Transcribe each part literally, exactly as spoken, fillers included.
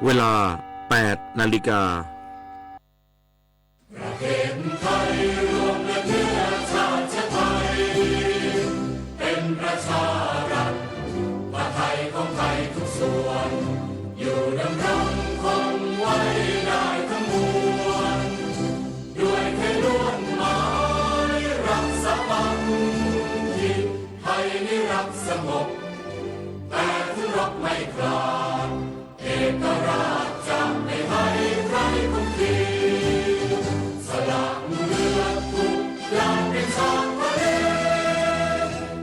เวลา แปดนาฬิกา ประเทศไทยรวมและเชื้อชาติไทย เป็นประชารัฐ ผ้าไทยของไทยทุกส่วน อยู่ดำรงคงไว้ได้ทั้งมวล ด้วยไทยล้วนหมายรักสามัคคี ไทยนิรักสงบ แต่ถึงรบไม่กล้า เอกราชจะไม่ให้ใครคุมขีด สละเลือดทุกอย่างเป็นชาติทะเล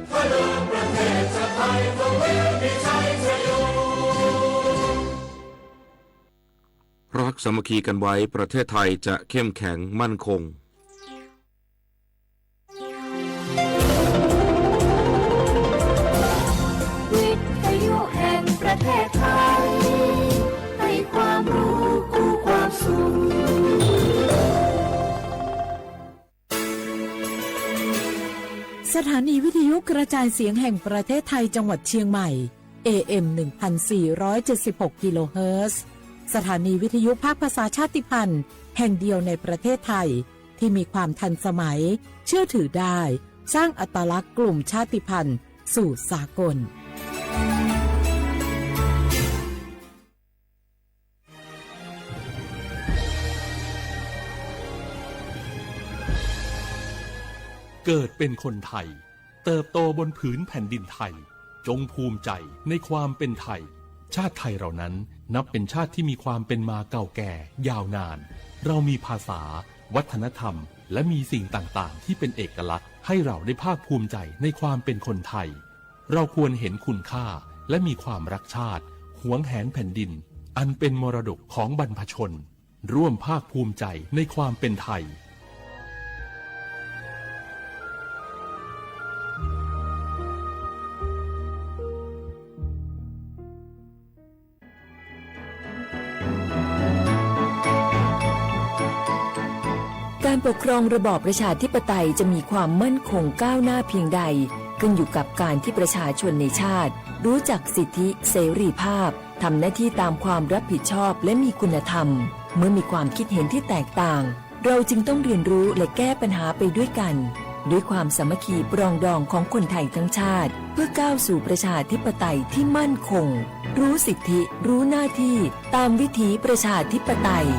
เพื่อเดิมประเทศชาติไทย เพื่อเวรมีชัยชโย รักสามัคคีกันไว้ ประเทศไทยจะเข้มแข็งมั่นคง วิทยุแห่งประเทศไทย ให้ความรู้คู่ความสุข สถานีวิทยุกระจายเสียงแห่งประเทศไทยจังหวัดเชียงใหม่ เอเอ็ม หนึ่งพันสี่ร้อยเจ็ดสิบหก กิโลเฮิรตซ์ สถานีวิทยุภาคภาษาชาติพันธุ์แห่งเดียวในประเทศไทย ที่มีความทันสมัย เชื่อถือได้ สร้างอัตลักษณ์กลุ่มชาติพันธุ์สู่สากล เกิดเป็นคนไทย เติบโตบนผืนแผ่นดินไทย จงภูมิใจในความเป็นไทย ชาติไทยเรานั้นนับเป็นชาติที่มีความเป็นมาเก่าแก่ยาวนาน เรามีภาษา วัฒนธรรม และมีสิ่งต่างๆ ที่เป็นเอกลักษณ์ ให้เราได้ภาคภูมิใจในความเป็นคนไทย เราควรเห็นคุณค่า และมีความรักชาติ หวงแหนแผ่นดิน อันเป็นมรดกของบรรพชน ร่วมภาคภูมิใจในความเป็นไทย การปกครองระบอบประชาธิปไตยจะมีความมั่นคงก้าวหน้าเพียงใด ขึ้นอยู่กับการที่ประชาชนในชาติ รู้จักสิทธิเสรีภาพ ทำหน้าที่ตามความรับผิดชอบ และมีคุณธรรม เมื่อมีความคิดเห็นที่แตกต่าง เราจึงต้องเรียนรู้และแก้ปัญหาไปด้วยกัน ด้วยความสามัคคีปรองดองของคนไทยทั้งชาติ เพื่อก้าวสู่ประชาธิปไตยที่มั่นคง รู้สิทธิ รู้หน้าที่ ตามวิถีประชาธิปไตย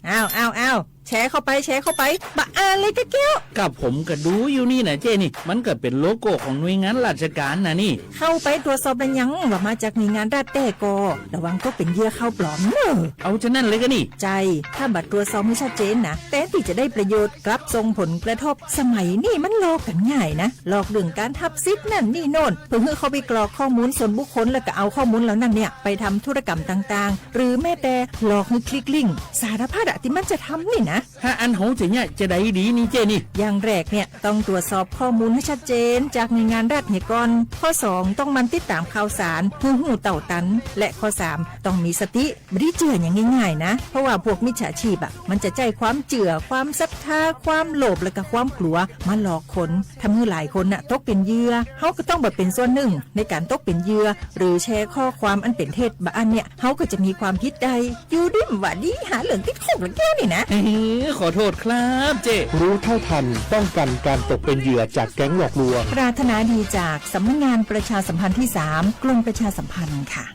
อ้าว อ้าว อ้าว แชร์เข้าไป แชร์เข้าไป บะอ่านเลยกะแก้ว กับผมก็ดูอยู่นี่นะเจ้นี่ มันก็เป็นโลโก้ของหน่วยงานราชการนะนี่ เข้าไปตรวจสอบแล้วยัง ว่ามาจากหน่วยงานรัฐแต๊ก็ ระวังตกเป็นเหยื่อข่าวปลอมเนอะ เอาฉะนั้นเลยก็นี่ ใช่ ถ้าบ่ตรวจสอบให้ชัดเจนนะ แทนที่จะได้ประโยชน์ กลับส่งผลกระทบ สมัยนี้มันหลอกกันง่ายนะ หลอกเรื่องการทับสิทธิ์นั่นนี่โน่น เพื่อให้เข้าไปกรอกข้อมูลส่วนบุคคล แล้วก็เอาข้อมูลเหล่านั้นเนี่ย ไปทำธุรกรรมต่างๆ หรือแม้แต่หลอกให้คลิกลิงก์ สารพัดอะที่มันจะทำนี่นะ ถ้าอันโหจะเนี่ยจะได้ดีนี่เจ้นี่ อย่างแรกเนี่ย ต้องตรวจสอบข้อมูลให้ชัดเจนจากหน่วยงานรัฐเนี่ยก่อน ข้อสอง ต้องหมั่นติดตามข่าวสาร เพื่อรู้เต่าตัน และข้อสาม ต้องมีสติ ไม่ได้เจื่ออย่างง่ายๆนะ เพราะว่าพวกมิจฉาชีพอะ มันจะใช้ความเจื่อ ความศรัทธา ความโลภ และก็ความกลัว มาหลอกคน ทำให้หลายคนน่ะตกเป็นเหยื่อ เฮาก็ต้องบ่เป็นส่วนหนึ่งในการตกเป็นเหยื่อ หรือแชร์ข้อความอันเป็นเท็จบ่าอันเนี่ย เฮาก็จะมีความผิดได้ อยู่ดีบ่าดี หาเรื่องติดคุกละแก้วนี่นะ เอ้ย ขอโทษครับเจ้ รู้เท่าทันป้องกันการตกเป็นเหยื่อจากแก๊งหลอกลวง ปรารถนาดีจากสำนักงานประชาสัมพันธ์ที่สาม กรมประชาสัมพันธ์ค่ะ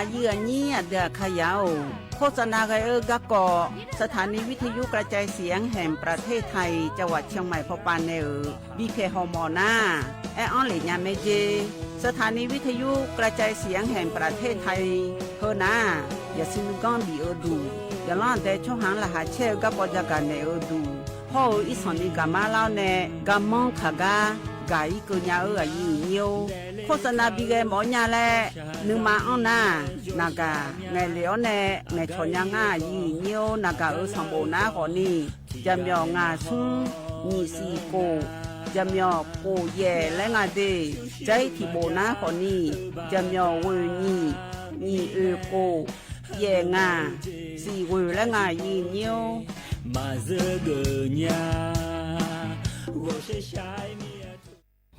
Aqyuif aqnyir aqdui aqkaqyaq-or, โฆษณา ghae-eu garkawv สถานีวิทยุกระจายเสียงแห่งประเทศไทย จังหวัดเชียงใหม่ pawpav nae-euq bipyaeq hawmawf nar, aer-anr lef nya mae jer. สถานีวิทยุกระจายเสียงแห่งประเทศไทย heunar, yaqsiq nuiganr bif-eu duq, yaqlanr aqdae tsawrhaq-anr laqkhaq caer-eu garkawv jagaq naeq-eu duq, hawr-eu irsanq ni gaqmar lar-awr nae garmanr kaq gar gaq-ir keuv nya-eu aqyuif aqnyir-or, โฆษณา bi ghae mawf-awr nya laer nuima anr nar, naqgaq ngaeqlef-awr nae ngaeqcawq nya ngar aqyuif aqnyir-or, naqgaq-euq sanqbof nar khawfni, jaqmyawf ngaq smr nyiq siq khof, jaqmyawf khof yaef laer nga de. Jar-ir tiqbof nar khawfni, jaqmyawf ghoeq nyiq, nyiq oeq khof, yaef ngaq, siq ghoeq laer nga aqyuif aqnyir-or. Maqzeur geuf nya-a.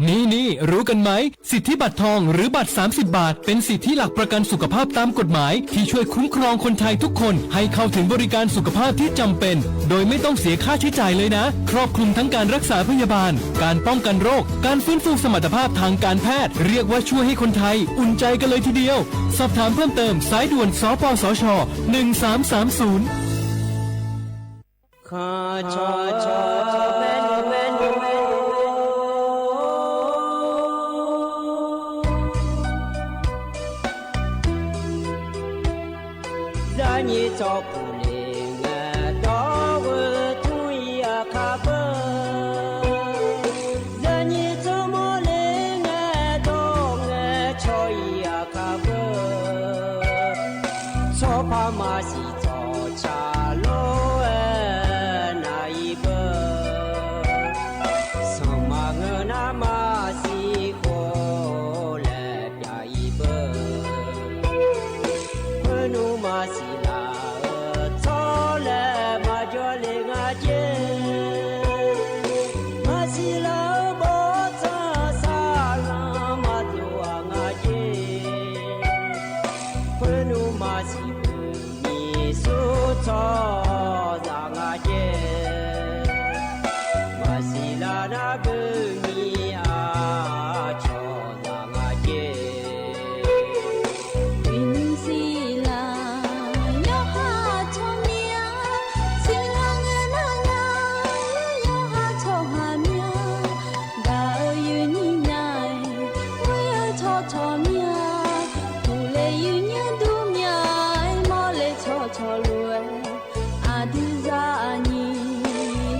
นี่ๆ รู้กันไหม สิทธิบัตรทองหรือบัตรสามสิบบาท เป็นสิทธิหลักประกันสุขภาพตามกฎหมายที่ช่วยคุ้มครองคนไทยทุกคนให้เข้าถึงบริการสุขภาพที่จำเป็น โดยไม่ต้องเสียค่าใช้จ่ายเลยนะ ครอบคลุมทั้งการรักษาพยาบาล การป้องกันโรค การฟื้นฟูสมรรถภาพทางการแพทย์ เรียกว่าช่วยให้คนไทยอุ่นใจกันเลยทีเดียว สอบถามเพิ่มเติม สายด่วน สปสช หนึ่งสามสามศูนย์ Zaqnyiq tsawrpuq le ngae dawr-eu tmr-ir aqkar beu. Zaqnyiq tsawrmawr le ngae dawr ngae cawr-ir aqkar beu. Tsawrpar maqsiq tsawrca lor-aer nar-ir beu. Sanqma ngeur nar maqsiq khof laer pyav-ir beu. Khoernmr maqsiq laf-eu tsawrlaer maqjawr le nga jer. Maqsiq laf-eu bawrtsanq saqlanq maqdov-aq nga jer. Khoernmr maqsiq beu nyiq sur tsawrhaqzaq nga jer. Maqsiq laf nar beu nyiq aqcawq zaq nga jer. Uiqnymr siq laf yawqha tsawrmyanr, siqlar ngae nar nar yawqha tsawrhaq myanr. Gaq-eu yuifnyir nya-aer ghoer-eu tsawrcawq myanr. Puqle yuifnyir dur myanr-aer mawrle tsawrcawq lof-aer, aqdui zaqnyiq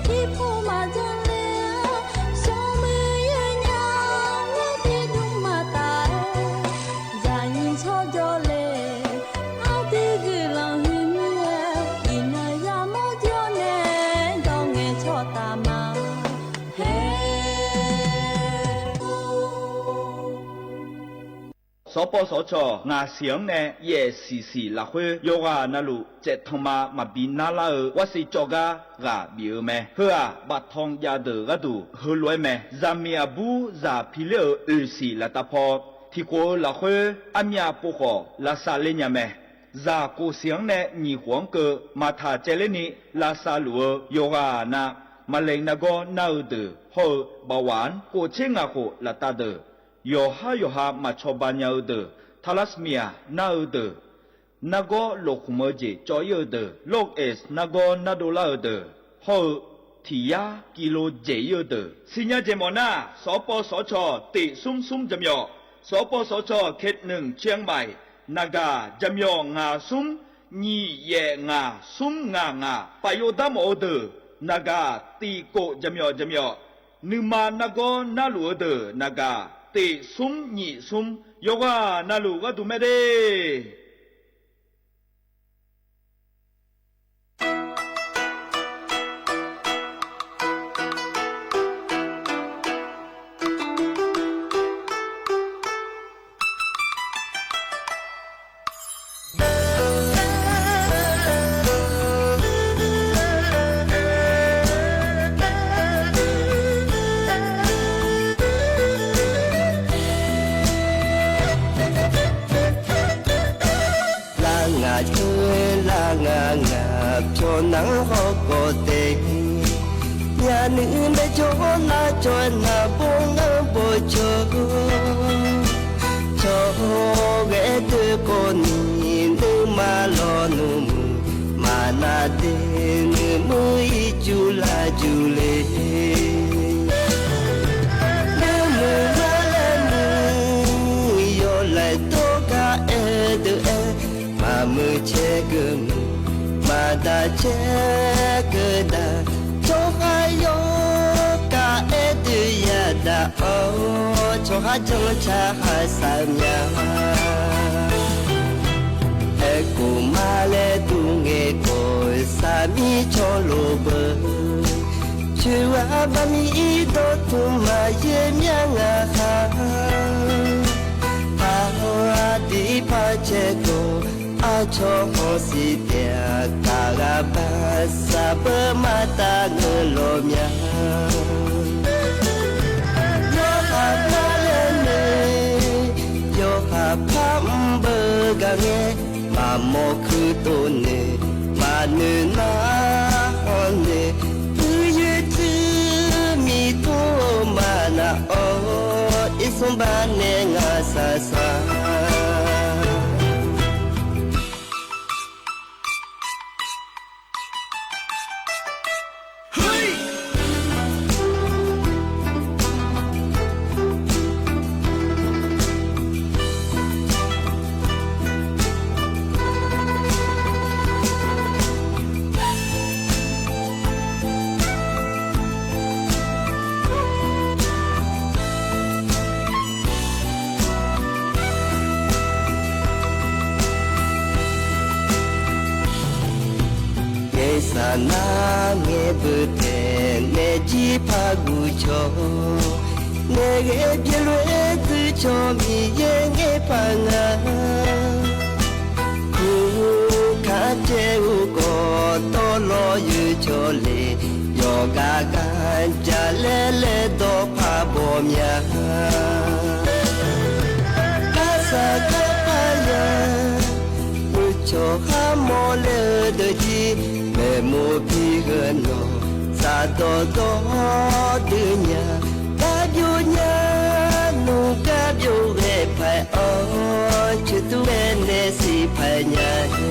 tirpov maqdzanr ler-awr, smrmuiq yawnyaf-anr tiqdmr maqtaf-aer, zaqnyiq tsawrjawr le aqdui guiqlanq huiqmir-aer, iqnan yamawr jawr nae dawr ngae tsawrtaf ma. Haer. สปสช. ngaq siq-anr nae yaef siq siq lafkhoer yawqghaq navluf caevtanq ma maqbi narlar-eu วัคซีน cawv gar ghaq bif-eu mae. Heu-aq, บัตรทอง jav deuq gharduq heulof-aer mae. Zaqmiq aqbur zaq piler-euq oeq siq laftav paw tiqkhof-eu lafkhoer armyav pov khawf lavsav ler nya mae. Zaq kof siq-anr nae nyiq khof-anr keuv maqtaq caevler ni lavsav luf-eu yawqghaq na, มะเร็ง nargawr nar-eu deuq hawr-eu bawhwaq-anr kof tser ngaq khof laftav deuq, yawqhar yawqha maqcawba nya-eu deuq, thalassemia nar-eu deuq, nargawr lofkhmq-eu jeq cawv-ir-eu deuq, โรคเอดส์ nargawr nardov lar-eu deuq hawr-eu tiq yar kilo dzaeq-ir-eu deuq siqnya jeq mawf nar, สปสช. tiq smr smr jaqmyawf, สปสช. เขตหนึ่ง เชียงใหม่ naqgaq jaqmyawf ngaq smr nyiq yaef ngaq smr ngaq ngaq, paf yov dar mawf-eu deuq naqgaq tiq kof jaqmyawf jaqmyawf, nuima nargawr narluf-eu deuq naqgaq tiq smr nyiq smr, yawqghaq navluf gharduq mae de. Lar ngaq coer lar ngaq ngaq pyawr nar hawkawv taef. Myavnuiv baejawr lar cawv-aer naqbawr ngar bawcawq. Cawq ghae deuq kawv ni nuima lawnmr muiq maqnav de, nuimuiq ircuf lar juf le. Nuimuiq lar laer muiq yawlaeq dawr gar aer deuq aer, maqmuiq caer keuv muiq, maqdaq caer keuv daq, tsawrhaq yawr kar aer deuq yadaq-awr, tsawrhaq janr car haq sar mya. Aerkhof mar laer dur ngae khawf, saqmir cawrlof beu. Coeqghaq baqmir ir dawrtmq maqyaer mya ngaq khaq. Aqhawq aqdui par caer khawf, aqcawq hawq siq taef-a. Kaq ghaq baq saq beu maqtav ngeur lawq mya. gaq ngae, maqmawr kuirtov noeq, maqnoeq nar-anr noeq, uiyoer tsuir miqtmr-eu maqnaq-awr, irsmr bar nae ngaq saqsaq. Ngaeq saqnar ngaeq beuq taeq nae jir par guv cawq, naeq ghae byaelof-aer dui cawq Miqyaer ngaeq paq nga. Kur kar caev-eu khawf dawrlawr yoeq cawq le, yawqghaq ghaq jaqlaer laer dawq paq bawq mya. Kar saqkar paq ya, uqcawq khar mawr laer-eu deuq jir, maeqmoq bi heu nawq, saqdawq dawr dui nya, gar byov nya, nmr gar byov ghae paq-aer-awr, coeqdur ghae nae siq paq nya-e.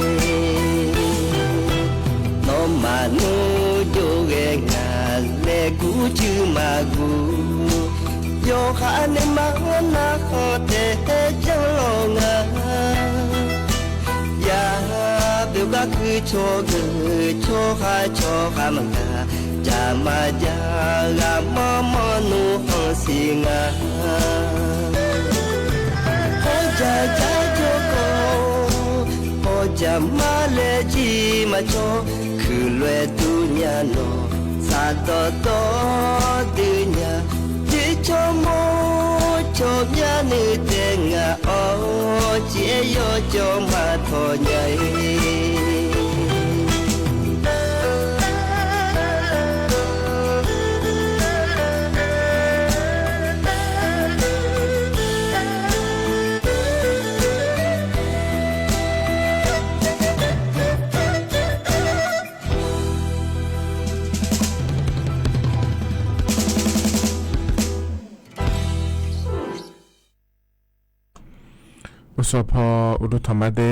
Nawmaf nmr jov ghae ngaq laer gurcuiv maqguv, yawqha nae mar narkhan taef-aer janr lawq nga. Yar byov gar kuir cawq geuq, tsawrhaq tsawrhaq maqgaq, jaq maqjaq ghaq manr manr nmr khanq siq nga. Hawrjaq jar jawr khawf, hawrjaq mar laer jir maqcawq, kuiq lof-aer dur nya nawq, saqdawq dawr dui nya, jir cawq mawr cawq myar nuiv taef ngaq-awr, ciq-aer yawjawr maqtawq nya-e. Uqsawq paw uqduq tanqma de,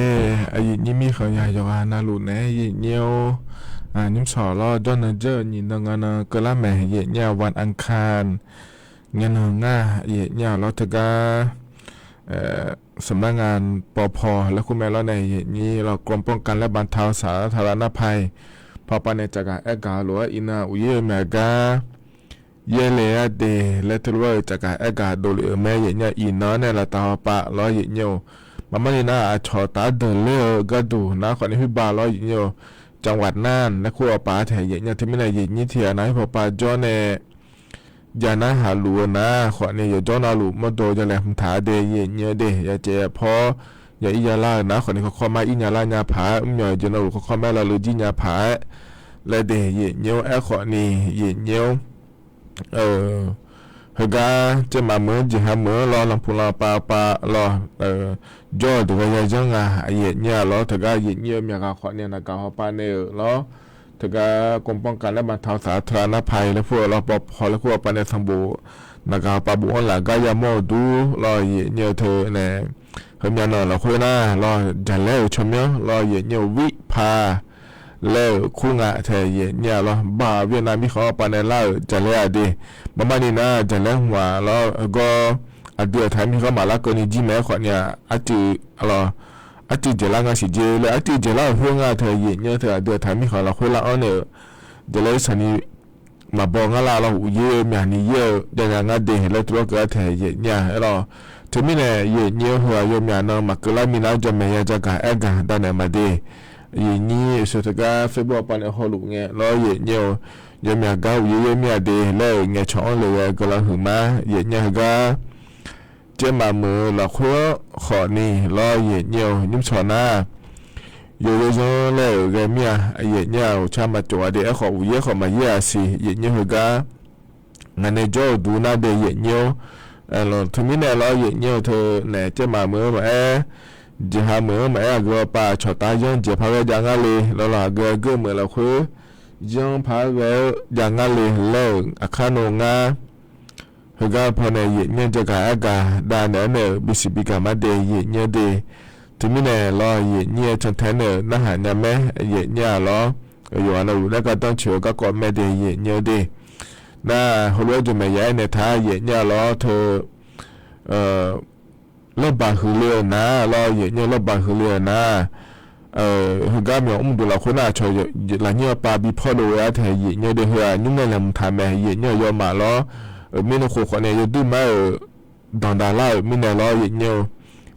aqyuif nyir mirkhanq yaq yawqghaq navluf naeq-aer yif nyir-or, nymrshawq lawr jawrnan jawr-eu nyiq nan nga nan keuvlar maeq yif nyir-a วันอังคาร ngaenan ngar yif nyir-a lawr teugar สำนักงาน ปภ laer kur mae lawr nae yif nyir lawr กรมป้องกันและบรรเทาสาธารณภัย pawpav nae tsafgaq aergaq lof-aer iqnan uqyaer-eu myaq gar yaerle-aer de laer teulof-aer-eu tsafgaq aergaq dovlef-euq mae yif nyir-a iqnan nae laftav hawpav lawr yif nyir-or. Maqmarni nar aqcawq taf-aer deuq ler-eu gharduq nar khawfni khoerbav lawr yif nyir-or. จังหวัดน่าน laer kur hawpav taeq yif nyir-a teumirnae yif nyir tiq ghaq nav-aer pawpav jawr nae jav nar haq luf-eu nar khawfni yawqjawr navluf mawrdo jalaeq hmq taq-a de yif nyir-a de yacaev paw yaf ir ya lar-euq nar khawfni kawrkawr mar ir nya lar nya paq-aer mrmyawq jeq navluf kawrkawr mar lar leu jir nya paq-aer laer de yif nyir-or. Aerkhawfni yif nyir-or, heugar caermaf meuq-anr jeqha meuq-anr lawr lanpuq lanpav pav lawr jawr-eu deuq ghae ya yanr nga yif nyir-a lawr teugar yif nyir-eu myaq ghaq khawfni naqgaq hawpav nae-euq lawr teugar กรมป้องกันและบรรเทาสาธารณภัย laer kur-eu lawr ปภ laer kur hawpav nae sanqbof naqgaq hawpav bof-anr laf gar yamawr-eu dur lawr yif nyir-eu teu nae heumyav nan lafkhoer nar lawr jaqlaer-euq tsawrmyanr lawr yif nyir-eu วิภา laer-euq kur nga taeq yif nyir-a lawr บาหลีเวียดนาม mirkhanq-anr hawpav nae lar-euq jaqlaer-a de. Maqmarni nar jaqlaer hmq-aq lawr heugawr aqdui aqtaq mirkhanq maqlar keuvni jir mae-aer khawfni-aq arcuiv jeq lar nga siqjer laer arcuiv jeq lar-euq khoer nga taeq yif nyir-eu teu aqdui aqtaq mirkhanq lafkhoer lar-anr nae-euq jaqlaer saqni maqbaw ngar lar lawr uqyaer-eu myaq ni yaer-eu javnya ngar de laer tuvlar keuv-a taeq yif nyir-a aer lawr. Teumirnae yif nyir-eu heu-aq yawmyaq nan maqkeuv lar minav-anr jamaeq ya jagaq aergaq danaeq maqde. Yif nyir-eu sheuq teugar Facebook hawpav nae hawluf ngae lawr yif nyir-eu yawmyaq gar uqyaer yaer mir-a de laer-euq ngaeqcawq-anr le ghae guiqlanq huiqma yif nyir-a heugar caermaf meuq-eu lafkhoer-anr khawfni lawr yif nyir-eu nymrshawq nar yawzanr zanr laer-euq ghae mir-a yif nyir-a uqtsar maqcof-a de aerkhawf uqyaer khawf maqyaer-a siq yif nyir-eu heugar ngaq nae jawr-euq dur nar de yif nyir-or. Teumirnae lawr yif nyir-eu teu naeq caermaf meuq-anr maqaer jeqha meuq-anr maqaer aqgeu-awr pav cawqtav yanr jeq par ghae jav ngar le lawrlawq, aqgeu aqgeu meuq lafkhoer yanr par ghae-eu jav ngar le laer-euq aqkar nor ngar heugar pawnae yaeqnyir-anr jagaq aergaq dav naeq-aer nae-euq bisiq bigaq mar de yaeqnyir-eu de. Teumirnae lawr yaeqnyir-eu cantae nae-euq narhaq nya mae yaeqnyir-aq lawr. Yawqghaq navluf nae gardanr coeq-eu garkawv mae de yaeqnyir-eu de. Nar heulof-aer jawqmaeq ya aer naeq taq yaeqnyir-aq lawr teu lawrbaq huiq le-euq nar lawr yaeqnyir-eu lawrbaq huiq le-euq nar heugar myawq mrduq lafkhoer nar aqcawq lafnyir-eu pav bi pawr dov-eu artaeq yaeqnyir-eu de. Heu-aq nymr nae laeqhmq taq mae yaeqnyir-eu yawmaf lawr. Mirnae khof khawf nae yawduir mar-euq danqdav lar-euq mirnae lawr yaeqnyir-eu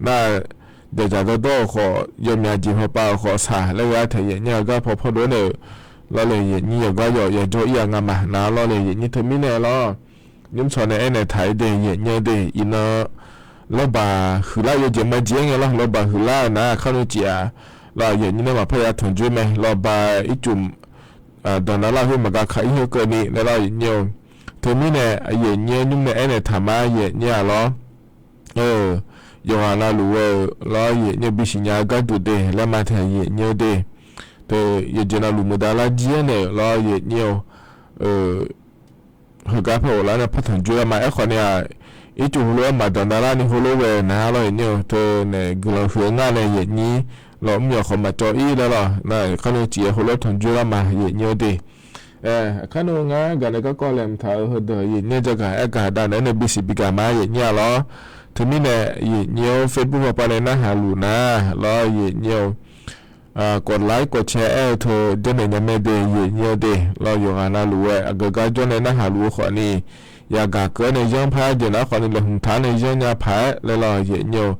nar daqdzaq dawrdawr-euq khawf yawmyaq jeq hawpav-euq khawf saq laer ghae artaeq yaeqnyir-eu gar paw pawr dov-aer nae-euq lawr le yaeqnyir yawqgar yawf yajawr ir-a ngamaf nar lawr le yaeqnyir teumirnae lawr. Nymr sawq nae aernaeq taq-ir de yaeqnyir-eu de iqnan lawrbaq huiqlar yawjeq majeq-aer ngae lawr lawrbaq huiqlar-euq nar kharnor cif-aq lawr yaeqnyir nae maqpar ya tanqjoer mae lawrbaq ircuf danqnav lar khoer maqgaq kaq ir heu keuvni laer lawr yaeqnyir-eu. Teumirnae yaeqnyir-eu nymr nae aernaeq taq ma yaeqnyir-aq lawr. Yawqghaq navluf-eu lawr yaeqnyir-eu bisiq nya-eu gharduq de laer ma taeq yaeqnyir-eu de. Teu yawqjeq navluf muiqdaq lar jir-aer naeq-euq lawr yaeqnyir-eu heugar par ghoflar nae par tanqjoer lar ma. Aerkhawf ni-aq ircuf heulof-aer maqdanqdav larni heulof ghae-eu nar lawr yaeqnyir-eu teu nae guiqlanq huiq-eu ngar nae yaeqnyir lawr mr yawq khawf maqcawv ir laer lawr nar kharnor cif-aer heulof-aer tanqjoer lar ma yaeqnyir-eu de. Kharnor ngar gaqnaeq garkawv laeqhmq taq-euq heudeuq yaeqnyir-eu jagaq aergaq dav naeq-aer nae bisiq bigaq ma yaeqnyir-aq lawr. Teumirnae yaeqnyir-eu Facebook hawpav nae narhaq luf nar lawr yaeqnyir-eu กดไลค์ กดแชร์ aer-eu teu janrnaeq nya mae de yaeqnyir-eu de. Lawr yawqghaq navluf-aer aqgeu gar jawr nae narhaq luf-eu khawf ni yagaq keuv-aer nae yanr par jeq nar khawf ni laeqhmq taq-aer nae yanr nya paq-aer laer lawr yaeqnyir-eu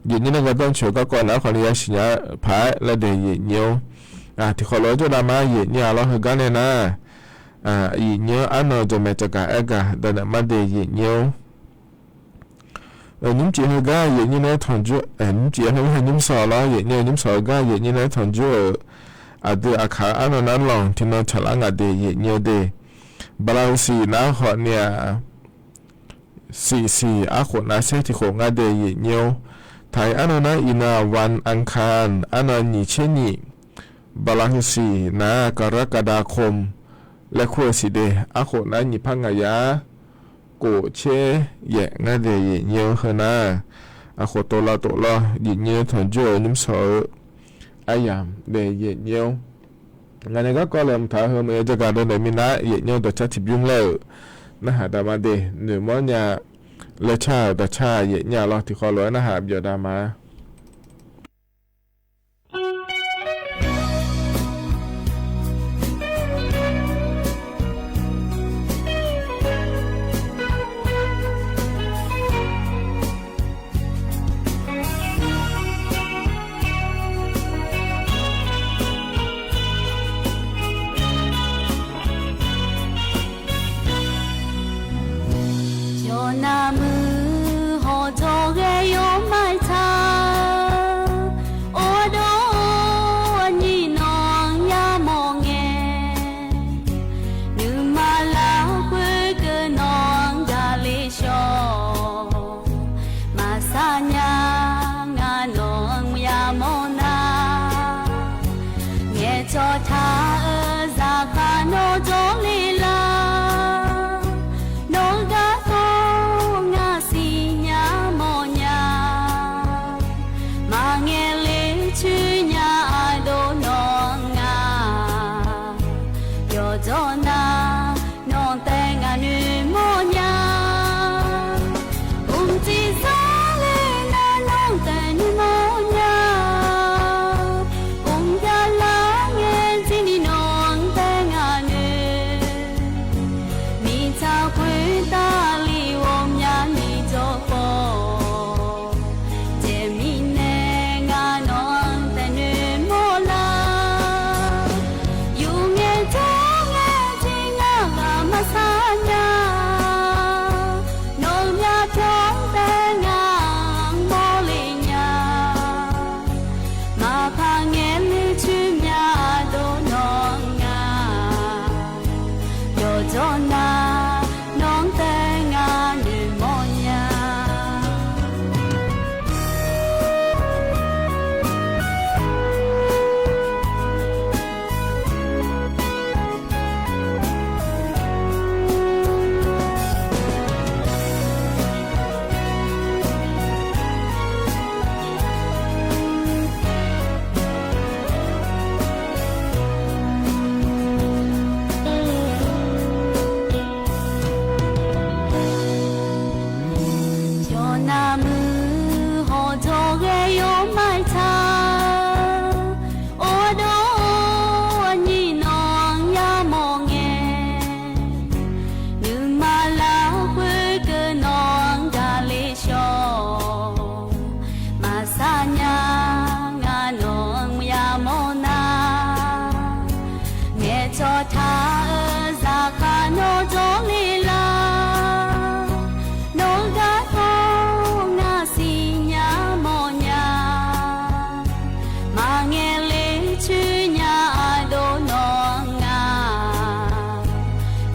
yaeqnyir nae gardanr coeq-eu garkawv nar khawf ni yasiq nya paq-aer laer de yaeqnyir-eu. Tiqkhawf lof-aer jawrdav ma yaeqnyir-aq lawr heugar nae nar yaeqnyir-anr arnan jawqmaeq caqgaq aergaq dav naeq mar de yaeqnyir-eu. Nymrcif heugar yaeqnyir nae tanqjoer, nymrcif heugar nymr sawq lawr yaeqnyir-eu nymr sawq-eu gar yaeqnyir nae tanqjoer-euq aqdui aqkaq-eu arnan nar lanq tiqnan tsaqlar ngaq de yaeqnyir-eu de. Bala-eu siq nar khawf ni-aq siqsiq arkhof nar saer tiqkhof ngar de yaeqnyir-eu. Taq-iq arnan nar iqnan-aq วันอังคาร arnan nyiq tser nyiq, bala-eu siq nar กรกฎาคม laer kur-eu siq de. Arkhof nar nyiq par ngaq yar kof tser yaef ngar de yaeqnyir-eu heunar. Arkhof tov lar tov lawr yaeqnyir tanqjoer-euq nymr sawq-eu aryamq de yaeqnyir-eu. Ngaq nae garkawv laeqhmq taq-eu heu maqya jagaq dawq naeq minav yaeqnyir-eu dawqcar tiqbymr laer-euq narhaq dav ma de. Noeqmawr nya laer car-euq dawqcar yaeqnyir-aq lawr tiqkhawv lof-aer narhaq byawq dav ma. Yawqnavmuiq hawqjawq ghae yawmaf-iq taq Tsawrhaq-euq zaqkhav nawr jawrle lar, nawr garkawv ngar siqnya mawrnya. Maqngaeq le coer nya aqdov nawq nga,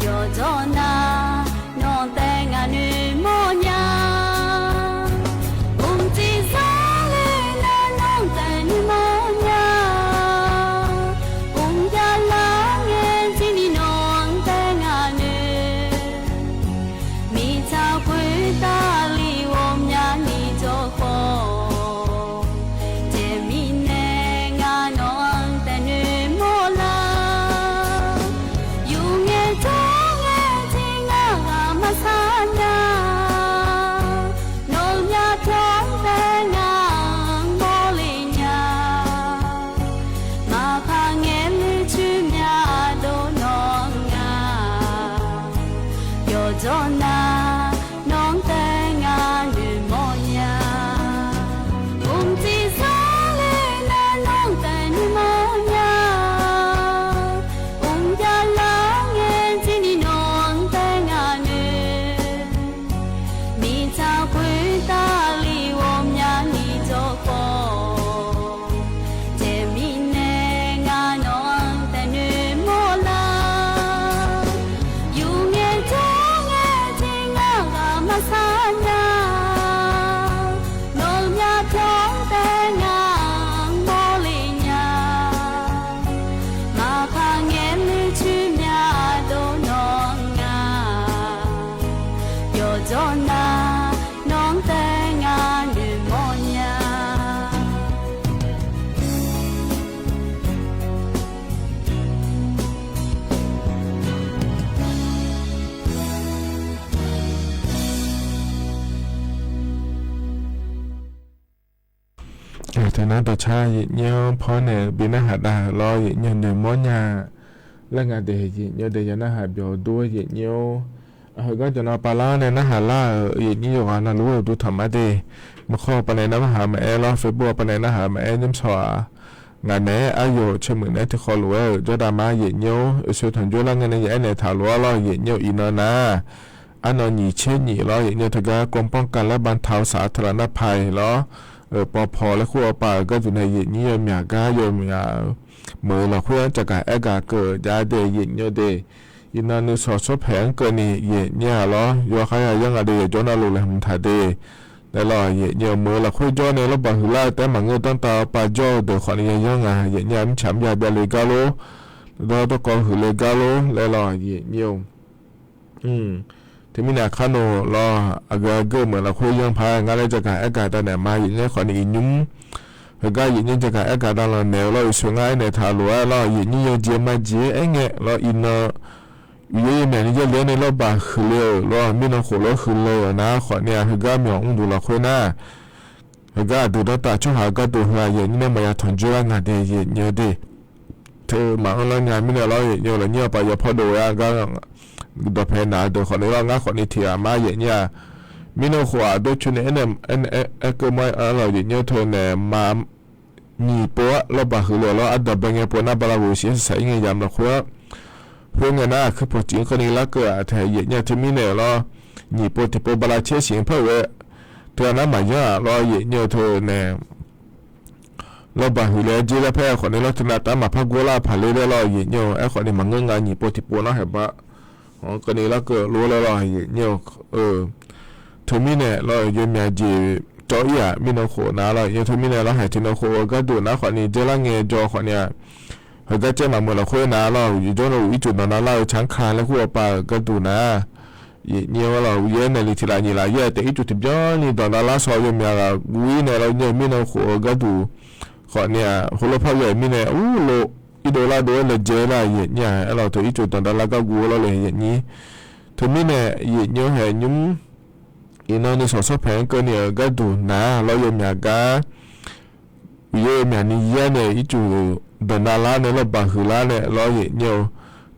yawqjawr nar nawq taef ngaq noeqmawr nya. Mqciv zar le nar nawq taef noeqmawr nya. Mqjav lar ngae jir ni nawq taef ngaq noeq. Miqtsaq khoertav li ghawqmyani jawr khawf, jeq mirnae ngar nawq-anr taef noeqmawr lar. Yur ngae jawr ngae jir ngar ghaq maqsar nya. Nawq-euq myavpyawq-anr taef ngar-anr mawrle nya. Maqpar ngaeq le coer myavdov nawq nga. Yawqjawr nar nawq-anr taef ngar noeqmawr nya. Mqciv zar le nar nawq taef noeqmawr nya. Mqjav lar ngae jir ni nawq-anr taef ngaq noeq. Miqtsaq khoertav li ghawqmyani jawr khawf, jeq mirnae ngar nawq-anr taef noeqmawr lar. Yur ngae jawr ngae jir ngar ghaq maqsar nya. Nawq-euq myavpyawq-anr taef ngar-anr mawrle nya. Maqpar ngaeq le coer myavdov nawq nga. Yawqjawr nar nawq-anr taef ngar noeqmawr nya. Teunar dawqcar yaeqnyir-anr paw nae bi narhaq dav-euq lawr, yaeqnyir noeqmawr nya laer nga de. Yaeqnyir de ya narhaq byawq dur yaeqnyir-or. Heugar jawqnan pavlar nae narhaq lar-euq yaeqnyir yawqghaq navluf-eu dur taq ma de. Maqkhawr pavnae narhaq maqaer lawr, Facebook pavnae narhaq maqaer nymrshaw-aq. Ngaq naeq-aer aryawq caemuiq naeq-aer tiqkhawv lof-aer-euq jawrda ma yaeqnyir-or. Oeqsoe tanqjox lar ngae nae ya aernaeq taq lof-ar lawr yaeqnyir-or. Iqnan nar arnan nyiq tser nyiq lawr yaeqnyir teugar กรมป้องกันและบรรเทาสาธารณภัย lawr-euq pawpaw laer kur-awr pav-euq gharduq nae yaeqnyir yawmyaq gar yawmyaq-euq meuq-eu lafkhoer-anr caqgaq aergaq keuv-euq jav de yaeqnyir de. Iqnan nuisawq tsawrpaeq-anr keuvni yaeqnyir-aq lawr yawkhav ya yanr nga de, yawqjawr navluf laeqhmq taq de. Laer lawr yaeqnyir-eu meuq-eu lafkhoer jawr nae lawrbaq huiqlar-eu taef-aer maqngeur danrtav-awr pav jawr-eu deuq khawfni ya yanr nga. Yaeqnyir-aq mirtsaq mr ya byav le gar lor, dawrdawrkawv huiq le gar lor laer lawr yaeqnyir-or. Teumirnae aqkar noeq lawr, aqgeu aqgeu-eu meuq lafkhoer yanr paq-aer ngar laer jaqgaq aergaq dav naeq ma yaeqnyir khawfni iqnymr heugar yaeqnyir jaqgaq aergaq dav lanq naeq-eu lawr, oeqsoe ngar aernaeq taq lof-aer lawr yaeqnyir yawjeq majeq-aer aerngae lawr iqnan uiqyaer yawmyaq ni yawle-aer nae lawrbaq huiq le-euq lawr, mirnan khof lawr huiq le-euq nar khawfni-aq heugar myawq mrduq lafkhoer nar heugar aqdui danrtav tsawrhaq-eu gharduq heu-aq yaeqnyir nae maqya tanqjox lar nga de yaeqnyir-eu de. Teu maqanr lar nya mirnae lawr yaeqnyir-eu lafnyir-awr pav yawpaw dov-aer gar dawqpae naq-eu deuq khawfni lawr ngar khawfni tiq ghaq ma yaeqnyir-aq. Mirnan khof-aq dawrcoeni aernaeq aerkeuv ma-aer lawr yaeqnyir-eu teu naeq ma nyiq pov-aer lawrbaq huiq le-euq lawr, ardanqbae ngae pov nar bala ghof siq-aer saqsaq ir ngae yamq lafkhoer-anr khoerngae nar aqkuir pawqtsuif-anr keuvni larkeuv-aq taeq yaeqnyir-eu teumirnae lawr, nyiq pov tiqpov bala caer siq-anr par-euq-aer teu-aq nar maqyanr-aq lawr yaeqnyir-eu teu naeq lawrbaq huiq le-aer jer lar paer-eu khawfni lawr teunav taef-aer maqpar gor lar paq ler laer lawr yaeqnyir-eu aerkhawfni maqngeur nga nyiq pov tiqpov nar haeq bar-anr keuvni larkeuv lof laer lawr yaeqnyir-eu teumirnae lawr yawmyaq jeq cawv ir-aq mirnan khof nar lawr yaeqnyir-eu teumirnae lawr haeq tiqnan khof-eu gharduq nar khawfni dzaerlar ngae jawr khawfni-aq heugar caer maqmeuq lafkhoer nar lawr yawqjawr navluf ircuf danqnav lar-eu canr ka laer kur-awr pav-euq gharduq nar yaeqnyir-awr lawr uqyaer naeq li tiq laf nyiq laf yaer taef ircuf tiqbyan ni danqnav lar shaw yawmyaq ghaq guv ir nae lawr yaeqnyir-eu mirnan khof-eu gharduq khawfni-aq heulof par ghae-euq mirnae urlov irdov lar dov-aer laejae lar yaeqnyir-aq aer lawr teu ircuf danqnav lar gar guv-eu lawr le yaeqnyir. Teumirnae yaeqnyir-awr haeq nymr iqnan nuisawq tsawrpaeq-anr keuvni-euq gharduq nar lawr yawmyaq gar uqyaer yawmyaq ni yaer nae ircuf danqnav lar nae lawrbaq huiq lar nae lawr yaeqnyir-eu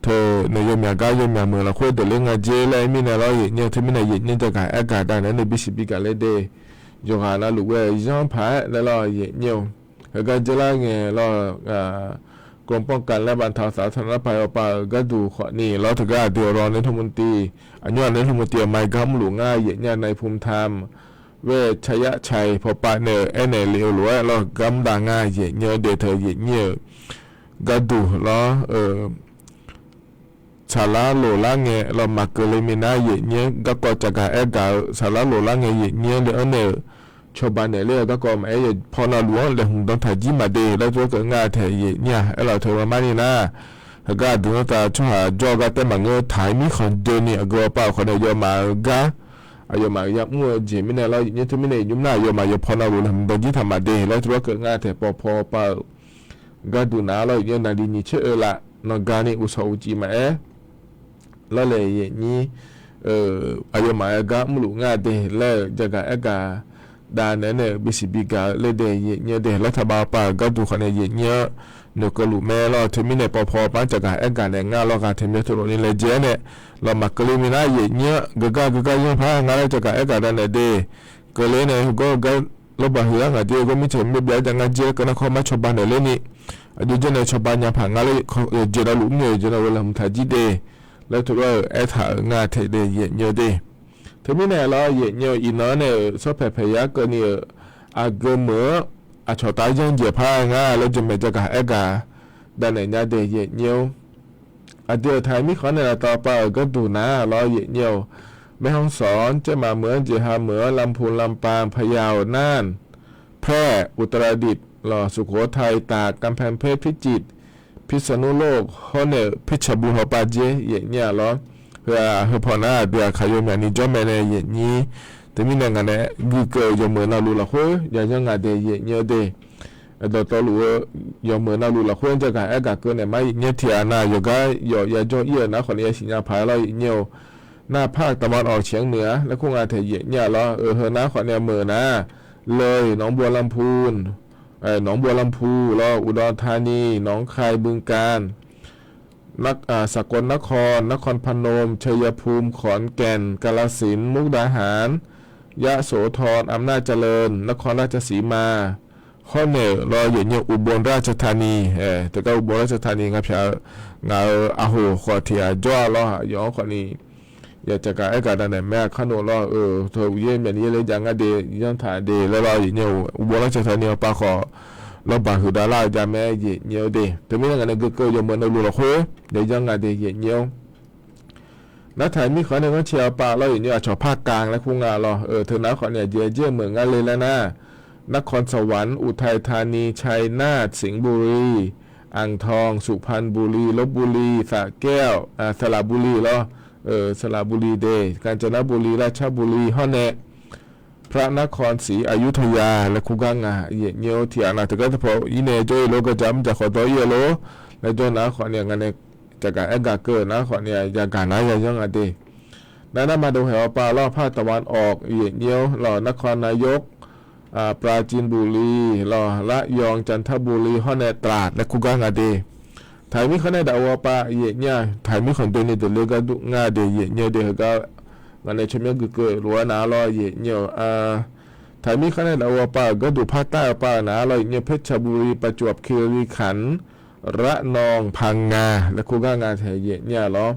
teu naeq yawmyaq gar yawmyaq meuq lafkhoer deuq ler nga jer laer mirnae lawr yaeqnyir-eu teumirnae yaeqnyir jagaq aergaq dav naeq-aer nae bisiq bi gaq ler de. Yawqghaq navluf ghae-eu yanr paq-aer laer lawr yaeqnyir-eu heugar dzaerlar ngae lawr กรมป้องกันและบรรเทาสาธารณภัย hawpav-euq gharduq khawfni lawr, teugar aqdui-euq รองนายกรัฐมนตรี aqnymr-aq นายกรัฐมนตรี aqma-eu gar mrluf ngar yaef nyir-a นายภูมิธรรม เวชยชัย hawpav nae-euq aernaeq le-eu lof-aer lawr, gar mr dav ngar yaef nyir-eu de. Teu yaef nyir-euq gharduq lawr-eu, saqlar loqlar ngae lawr, maqkeuv le minav yaef nyir-eu garkawv caqgaq aer gaq-eu, saqlar loqlar ngae yaef nyir-eu le-anr nae-euq cawba naeq ler-eu garkawv maqaer, paw navluf-anr laeqhmq dan taq jir maqde laer tov-aer keuv ngar taeq yaef nyir-a. Aerlawq teu marmarni nar, heugar aqdui-anr tav tsawrhaq jawr-eu gar taef maqngeur, taq-ir mirkhanq doeni aqgeu-awr pav-euq khawf nae yawfmaf-eu gar, aqyawfmaf yamr-eu jeq mirnae lawr yaef nyir. Teumirnae yawfmaf nar aqyawfmaf yawpaw navluf laeqhmq dan jir taq maqde laer tov-aer keuv ngar taeq paw paw pav-euq gharduq nar lawr yaef nyir-eu naqli nyiq caer-eu laf nanqgani uqshawq uqcif maqaer, lawrlaeq yaef nyir-eu aqyawfmaf-eu gar mrluf ngar de laer-euq jaqgaq aer gaq dav naeq-aer nae-euq bisiq bigaq-eu laer de yaef nyir-eu de. Laer taqbav pav-euq gharduq khawf nae yaef nyir-anr noeqkeuv luf mae lawr. Teumirnae paw paw pav-anr caqgaq aer gaq naeq ngar lawr ghaq taeq myav teulof ni laejae-aer nae, lawq maqkeuv le minav yaef nyir-anr geugar geugar yanr par ngar laer caqgaq aer gaq dav naeq de. Keuvle nae heugar-eu gar lawrbaq huiqlar ngaq de, gawr mirceuq myav byav-aer jav ngar jir laer keuv nar khawr mar cawba naeq lerni, aqjox janr nae cawba nya paq ngar laer, yawqjeq navluf mr-eu yawqjeq navluf-eu laeqhmq taq jir de laer tov-aer-euq aertaq-euq ngar taeq de yaef nyir-eu de. Teumirnae lawr yaef nyir-eu iqnan-anr nae-euq sawrpaeq paeq yar keuvni-euq aqgeu meuq-anr aqcawq tav yanr jaeq par ngar laer jawrmaeq jaqgaq aer gaq dav naeq nya de yaef nyir-or. Aqdui-euq taq mirkhanq-anr nae laftav pav-euq gharduq nar lawr yaef nyir-or. แม่ฮ่องสอน Caermaf meuq-anr, Jeqha meuq-anr, ลำพูน ลำปาง พะเยา น่าน แพร่ อุตรดิตถ์ lawq สุโขทัย ตาก กำแพงเพชร พิจิตร พิษณุโลก hawr nae-euq เพชรบูรณ์ hawpav dzer yaef nyir-a lawr. Heu-aq heupaw nar aqdui aqkaq yawmyaq ni jawr mae nae yaef nyir. Teumirnae ngaq nae guikeuv-euq yawqmeuq navluf lafkhoer yayanr ngaq de yaef nyir-eu de. Dawqtawvluf-eu yawqmeuq navluf lafkhoer-anr jaqgaq aer gaq keuv naeq mar yaef nyir-eu tiq ghaq nav yawqgar yawf yajawr ir-euq nar khawf nae yasiq nya paq-aer lawr yaef nyir-or. Nar ภาคตะวันออกเฉียงเหนือ laer kur nga taeq yaef nyir-a lawr. Heu nav khawf nae meuq nar, Leiq, หนองบัวลำพู lawr, อุดรธานี หนองคาย บึงกาฬ สกลนคร นครพนม ชัยภูมิ ขอนแก่น กาฬสินธุ์ มุกดาหาร ยะโสธร อำนาจเจริญ นครราชสีมา hawr nae-euq lawr yaef nyir-eu อุบลราชธานี, teugar อุบลราชธานี nga pyaq-eu ngaq-euq aqhoq khawf tiq ghaq jawr-a lawr. Aqyawf-anr khawf ni ya caqgaq aer gaq dav naeq mae-a. Kharnoeq lawr-eu teu uqyaer myaqni yaer ler jav ngar de, yanr taq de laer lawr yaef nyir-or. อุบลราชธานี hawpav khawf lawrbaq huiqdav lar-eu jav mae yaef nyir-eu de. Teumirnae ngaq nae guikeuv-eu yawqmeuq navluf lafkhoer yayanr ngaq de yaef nyir-or. Nartaq mirkhanq nae ghanrcae-awr pav lawr yaef nyir-eu aqcawq ภาคกลาง laer kur nga lawr. Teu nav khawf nae aqjeq-aer jaer-eu meuq ngar le laer nar, นครสวรรค์ อุทัยธานี ชัยนาท สิงห์บุรี อ่างทอง สุพรรณบุรี ลพบุรี สระแก้ว สระบุรี lawr, สระบุรี de, กาญจนบุรี ราชบุรี hawr nae พระนครศรีอยุธยา laer kur gar nga yaef nyir-or. Tiq ghaq nav teugar teu paw ir nae jawr ir lof, gawqjaq mrjaq khawf dawr ir-eu lof laer jawr nar khawf nae ngaq nae caqgaq aer gaq keuv nar khawf nae yagaq nar yayanr nga de. Nar narma dov haeq-awr pav lawr ภาคตะวันออก yaef nyir-or lawr, นครนายก ปราจีนบุรี lawr, ระยอง จันทบุรี hawr nae ตราด laer kur gar nga de. Taq mirkhanq nae daqov-awr pav yaef nyir-a, taq mirkhanq doeni deuq ler gardov ngar de yaef nyir-eu de. Heugar ngaq nae tsawrmyanr guikeuv lof-aer nar lawr yaef nyir-eu, taq mirkhanq nae daqov-awr pav-euq gharduq par tar-eu pav-euq nar lawr yaef nyir-eu เพชรบูรี ประจวบคีรีขันธ์ ระนอง พังงา laer kur gar nga taeq yaef nyir-a lawr.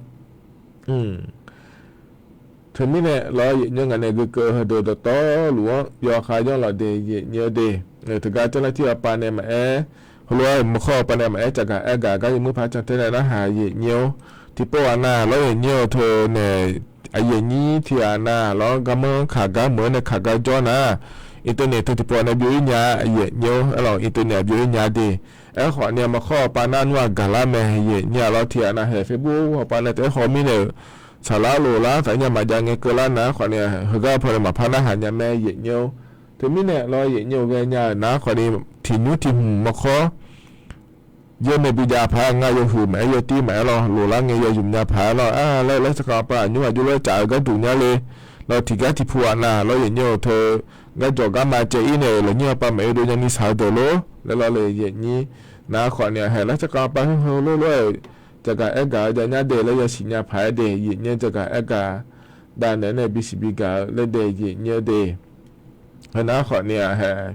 Teumirnae lawr yaef nyir-eu ngaq nae guikeuv heudeuq dawqtawvluf-anr yawkhav yanr lawq de yaef nyir-eu de. Teugar เจ้าหน้าที่-awr pav nae maqaer, heulof-aer maqkhawr-awr pav nae maqaer caqgaq aer gaq gar yawmuir paq can tae nae narhaq yaef nyir-or. Tiqpov ghaq nav lawr yaef nyir-eu teu nae, aqyaef nyir tiq ghaq nav lawr garmanr kaq gar meuq-anr nae kaq gar jawr nar, internet teu tiqpov nae byov ir nya yaef nyir-or. Aerlawq internet byov ir nya de. Aerkhawf nae maqkhawr-awr pav nar nmr-aq gaqlar mae yaef nyir-a lawr. Tiq ghaq nav haeq Facebook-awr pav nae taef-aer haw mirnae-euq saqlar lof lar taf nya maqjav ngae keuvlar nar khawf nae heugar paw nae maqpar narhaq nya mae yaef nyir-or. Teumirnae lawr yaef nyir-eu ghaenya-euq nar khawf ni tiq nymr tiq hmq maqkhawr yaernae bijav paq-aer ngar yawhuiq maqaer yawtir maqaer lawr, lof lar ngae yaw yumq nya paq-aer lawr, a laer laer sarkhanq pav aqnymr aqjox lof-aer caf-eu gharduq nya le. Lawr tiqgar tiqpu ghaq nav lawr yaef nyir-eu teu garjawq garma caev ir nae-euq lafnyir-awr pav maqaer dov nyani shaq-eu deuq lor laer lawr le yaef nyir. Nar khawf nae haeq lar sarkhanq pav heuheu lof lof-aer-euq caqgaq aer gaq-eu jav nya de laer yasiq nya paq-aer de yaef nyir-eu caqgaq aer gaq dav naeq-aer nae bisiq bigaq-eu laer de yaef nyir-eu de. Heunar khawf nae-aq haeq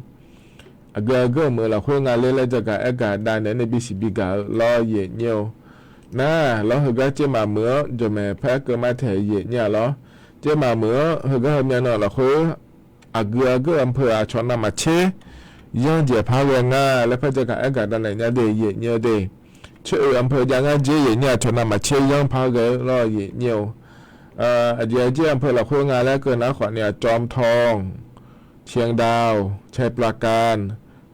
aqgeu aqgeu-euq meuq lafkhoer nga ler laer jagaq aergaq dav naeq-aer nae bisiq bigaq-eu lawr yaeq nyir-eu. Nar lawr heugar caermaf meuq-anr jawqmaeq par keuv ma taeq yaeq nyir-a lawr. Caermaf meuq-anr heugar heumyav nan lafkhoer aqgeu aqgeu-euq อำเภอ aqcawq navmaqtser yanr jaeq par ghae nga laer par jagaq aergaq dav naeq nya de yaeq nyir-eu de. Tser oeq อำเภอ jav ngar jer yaeq nyir aqcawq navmaqtser yanr par ghae-eu lawr yaeq nyir-eu. Aqjeq aqjeq อำเภอ lafkhoer nga laer keuv nar khawf ni-aq, จอมทอง เชียงดาว ชัยปราการ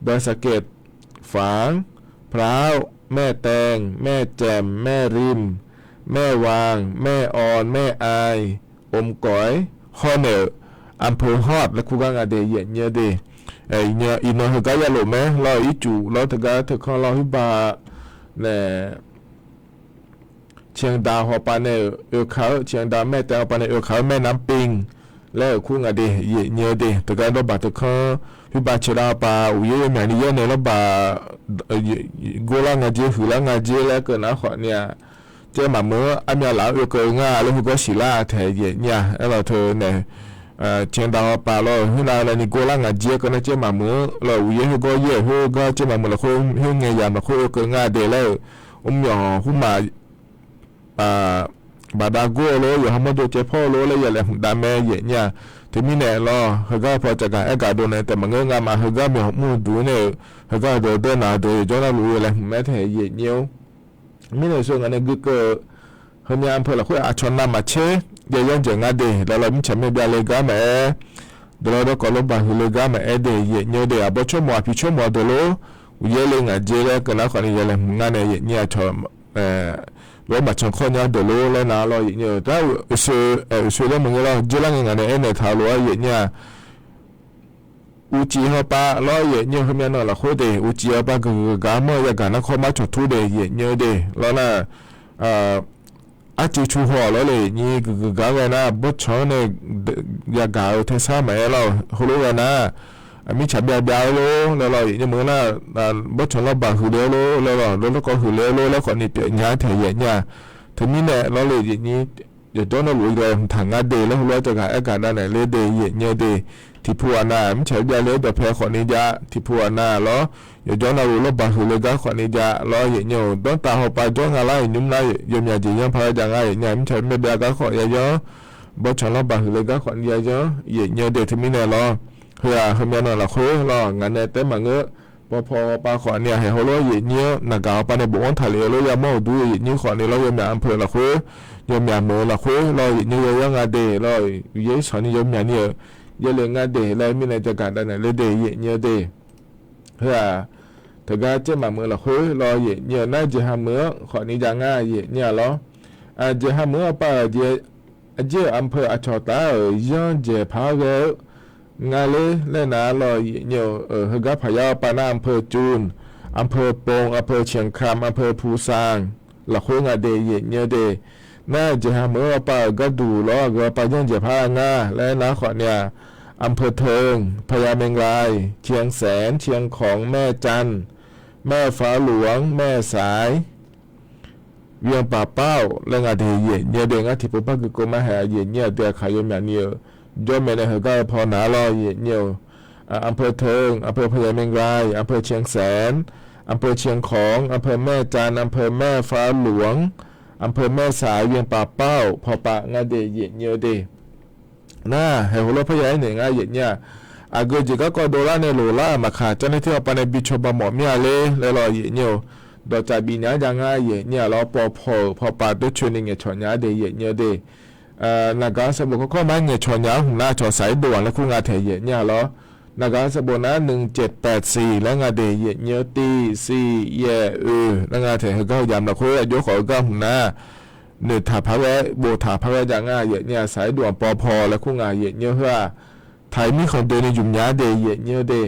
ดอยสะเก็ด ฝาง พร้าว แม่แตง แม่แจ่ม แม่ริม แม่วาง แม่ออน แม่อาย อมก๋อย hawr naeq-euq อำเภอฮอด laer kur gar nga de yaeq nyir-eu de. Iqnan heugar yalof mae lawr ircuf lawr teugar teukanr lawr huirba nae เชียงดาว hawpav nae-euq oekaq-eu เชียงดาว แม่แตง hawpav nae oekaq-eu แม่น้ำปิง laer-euq kur nga de yaeq nyir-eu de. Teugar dawrbaq teukanr huirba caedav hawpav uqyaer yawmyaq ni yaer nae lawrbaq gorlar nga jer huiqlar nga jer laer keuv nar khawf ni-aq, caermaf meuq-anr armyav laf-anr oekeuv nga laer heugar siqlar taeq yaeq nyir-a. Aerlawq teu nae เชียงดาว hawpav lawr khoernav laer ni gorlar nga jer keuv nar caermaf meuq-anr lawr uqyaer heugar yaer khoergar caermaf meuq lafkhoer khoerngae yamq lafkhoer oekeuv nga de laer-euq mrmyawq hmrma baqda gor-eu lor yawqha mawrdo caev pawr-eu lor laer ya laeqhmq dav mae yaeq nyir-a. Teumirnae lawr heugar paw caqgaq aergaq dov nae taef maqngeur ngamaf heugar myawq mr-eu duq nae-euq heugar deuq deuq naq deuq yawqjawr navluf ya laeqhmq mae taeq yaeq nyir-or. Mirnae sheu ngaq nae guikeuv-eu heumyav อำเภอ lafkhoer aqcawq navmaqtser ya yanr jaeq nga de laer lawr mirtsaq myavbyav le gar maqaer, dawqlawr dawrkawv lawrbaq huiq le gar maqaer de yaeq nyir-eu de. Aqbawr tsawrmawq aqpiq tsawrmawq deuq lor uqyaer le ngaq jer laer keuv nar khawf ni ya laeqhmq ngar nae yaeq nyir aqcawq lof-aer maqcan kawr nya deuq lor laer nar lawr yaeq nyir-eu. Dar uqshoe laer maqngeur lawr jir lar ngae ngaq nae aernaeq taq-eu lof-aer yaeq nyir-a. Uqcif hawpav lawr yaeq nyir-eu heumyav nan lafkhoer de uqcif hawpav geuf geuf gaq-anr mawr-eu yagaq nar kawr mar cawq tur de yaeq nyir-eu de lawr nar arcuiv cu haw lawr le nyir geuf geuf gaq-anr ghae nar bawrtsanq-anr nae yagaq-eu tersar maqaer lawr heulof ghae nar mirtsaq byav byav-eu lor laer lawr yaeq nyir meuq nar bawrtsanq lawrbaq huiq le-eu lor laer lawr lawr lawrkawv huiq le-eu lor laer khawf ni pyeuf nya taeq yaeq nyir-a. Teumirnae lawr le yaeq nyir yawqjawr navluf-eu ghae mqtaq ngar de laer heulof-aer caqgaq aergaq dav naeq ler de yaeq nyir-eu de. Tiqpov aqnav mirtsaq byav le-aer dawqpae khawf ni jav tiqpov aqnav lawr yawqjawr navluf lawrbaq huiq le gar khawf ni jav lawr yaeq nyir-eu. Danrtav hawpav jawr nga lar-euq nymr nar yawmyaq jeq yanr paq-aer jav ngar yaeq nyir-a. Mirtsaq myavbyav gar khawf ya yanr bawrtsanq lawrbaq huiq le gar khawf ni ya yanr yaeq nyir-eu de. Teumirnae lawr heu-aq heumyav nan lafkhoer lawr ngaq nae taef maqngeur. Pawpaw hawpav khawf ni-aq haeq heulof yaeq nyir-anr naqgaq hawpav nae bofanr taqlef-eu lor yamawr-euq dur yaeq nyir khawf ni lawr yawmyaq อำเภอ lafkhoer yawmyaq meuq-eu lafkhoer lawr yaeq nyir ya yanr nga de lawr uqyaer sanq ni yawmyaq ni-euq yaerle nga de laer mirnae jagaq dav naeq ler de yaeq nyir-eu de. Heu-aq teugar caermaf meuq lafkhoer lawr yaeq nyir-eu nar jeqha meuq-anr khawf ni jav ngar yaeq nyir-a lawr. Jeqha meuq-anr hawpav-euq jeq aqjir-euq อำเภอ aqcawq taf-euq yanr jaeq paq-aer ghae-eu nga ler laer nar lawr yaeq nyir-eu. Heugar paq yar hawpav nar อำเภอจูน อำเภอปง อำเภอเชียงคำ อำเภอภูซาง lafkhoer nga de yaeq nyir-eu de. Nar jeqha meuq-anr hawpav-euq gharduq lawr aqgeu hawpav yanr jaeq paq-aer nga laer nar khawf ni-aq อำเภอเทิง พญาแมงราย เชียงแสน เชียงของ แม่จันทน์ แม่ฟ้าหลวง แม่สาย เวียงป่าเป้า laer nga de yaeq nyir-eu de. Ngar tiqpov par guikeuv mar haeq yaeq nyir-a de aqkaq yawmyaq ni-euq jawr mae nae heugar-eu paw nar lawr yaeq nyir-eu. อำเภอเทิง อำเภอพญาแมงราย อำเภอเชียงแสน อำเภอเชียงของ อำเภอแม่จันทน์ อำเภอแม่ฟ้าหลวง อำเภอแม่สาย เวียงป่าเป้า pawpav nga de yaeq nyir-eu de. Nar haeq heulof parya aernaeq ngar yaeq nyir-a. Aqgeu jeq garkawv dovlar nae loqlar-euq maqkaq เจ้าหน้าที่ hawpav nae bi cawba mawf mir-a ler laer lawr yaeq nyir-eu. Dawqtsaf bifnaeq-anr jav ngar yaeq nyir-a lawr pawpaw-euq pawpav dawrcoeni ngaeqcawq nya-a de yaeq nyir-eu de. Naqgaq sanqbof kawrkawr ma-aer ngaeqcawq nya-a hmq nar cawq saq-ir dov-aq laer kur nga taeq yaeq nyir-a lawr. Naqgaq sanqbof nar หนึ่งเจ็ดแปดสี่ laer nga de yaeq nyir-eu ตีสี่แยก oe laer nga taeq heugar heu yamq lafkhoer aqjox khawf heugar hmq nar noeqtaq paq-aer boftaq paq-aer jav ngar yaeq nyir-a saq-ir dov-aq pawpaw laer kur nga yaeq nyir-eu heu-aq. Taq-ir mirkhanq doeni jmq nya-a de yaeq nyir-eu de.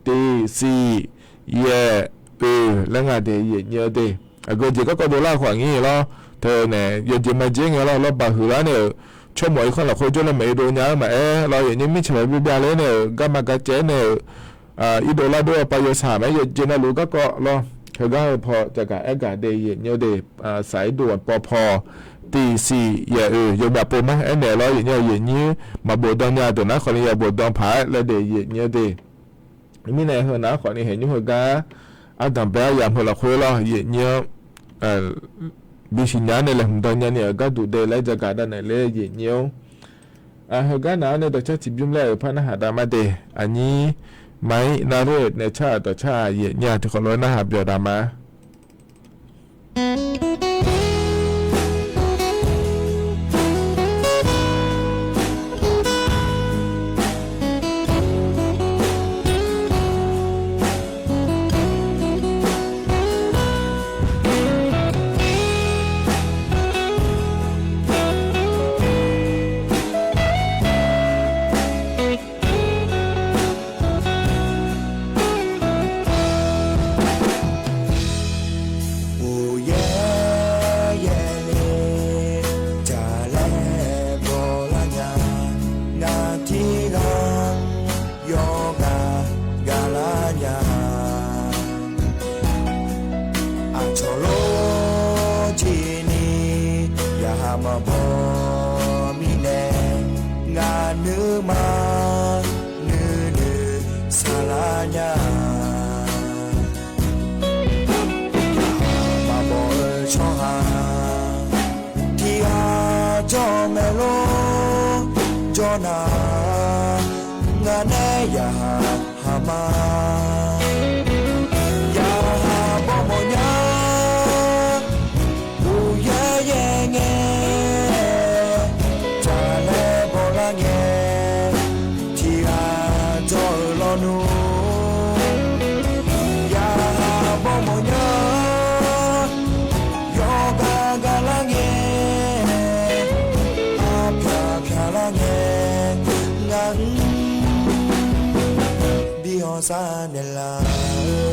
ตีสี่แยก oe laer nga de yaeq nyir-eu de. Aqgeu jeq garkawv dovlar khawf aqnyir lawr. Teu nae yawjeq majeq ngae lawr lawrbaq huiqlar nae-euq tsawrmawf irkanr lafkhoer jawrle maeq-ir dov nya-eu maqaer lawr yaeq nyir mirtsaq byav byav ler nae-euq garma gar caev nae-euq irdov lardov-a pav yawsaq maqaer yawjeq navluf garkawv lawr. Heugar heu paw caqgaq aergaq de yaeq nyir-eu de. Saq-ir dov-aq pawpaw ตีสี่แยก oe yawmyaq pov mar aernaeq lawr yaeq nyir-eu yaeq nyir maqbof dan nya deuq nar khawf ni ya bof dan paq-aer laer de yaeq nyir-eu de. Mirnae heu naq-anr khawfni haeqnymr heugar ardanq bae-awr yamq heu lafkhoer lawr, yaeqnyir-anr bisiq nya-ar nae laeqhmq dan nyani-euq gharduq dae laer jagaq dav naeq laer yaeqnyir-or. Heugar naq-anr nae dawqcar tiqbymr laer-euq par narhaq dav ma de. Aqnyir ma-ir narler-euq naeq car-euq dawqcar-aq yaeqnyir-aq tiqkhawf lof-aer narhaq byawq dav ma. Uqyaer yaer le, jaqlaer bawlar nya, ngaq tiq ghaq yawqghaq gaqlar nya. Aqcawq lor jeq ni yaqhaq maqbaw mirnae, ngaq nuima nuinoeq saqlar nya. Yaqhaq maqbaw-eu tsawrhaq tiq ghaq jawr maeq lor jawr nar, ngaq nae yaqhaq haq ma. Yaqhaq bawmawf nya, uqyaer yaer ngae, jaqlaer bawlar ngae, tiq ghaq jawr-eu lawnmr. Yaqhaq bawmawf nya, yawqghaq gaqlar ngae, arpyaq pyaqlar ngae, ngaq-anr bi hawq sar naeqlaf-eu.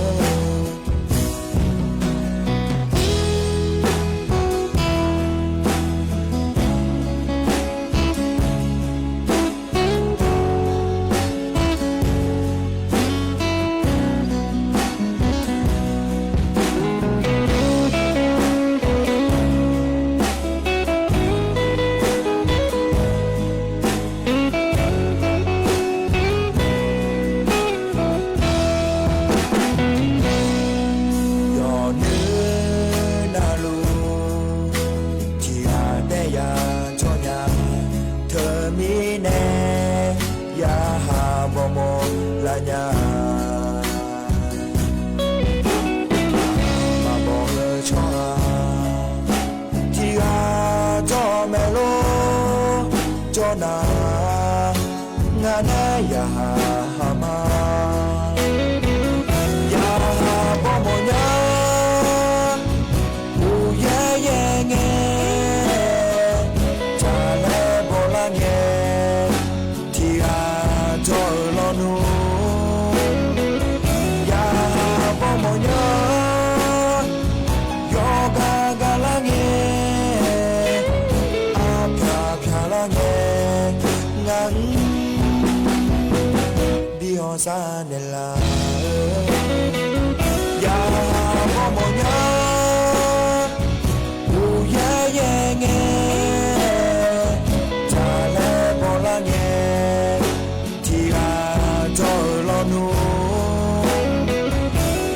Yawqnyoer navluf tiq ghaq taef ya jawr nya. Teumirnae yaqhaq bawmawf lar nya. Maqbaw-eu tsawrhaq tiq ghaq jawr maeq lor jawr nar, ngaq nae yaqhaq haq ma. Yaqhaq bawmawf nya, uqyaer yaer ngae, jaqlaer bawlar ngae, tiq ghaq jawr-eu lawnmr. Yaqhaq bawmawf nya, yawqghaq gaqlar ngae, arpyaq pyaqlar ngae, ngaq-anr bi hawq sar naeqlaf-eu. Yaqhaq bawmawf nya, uqyaer yaer ngae, jaqlaer bawlar ngae, tiq ghaq jawr-eu lawnmr.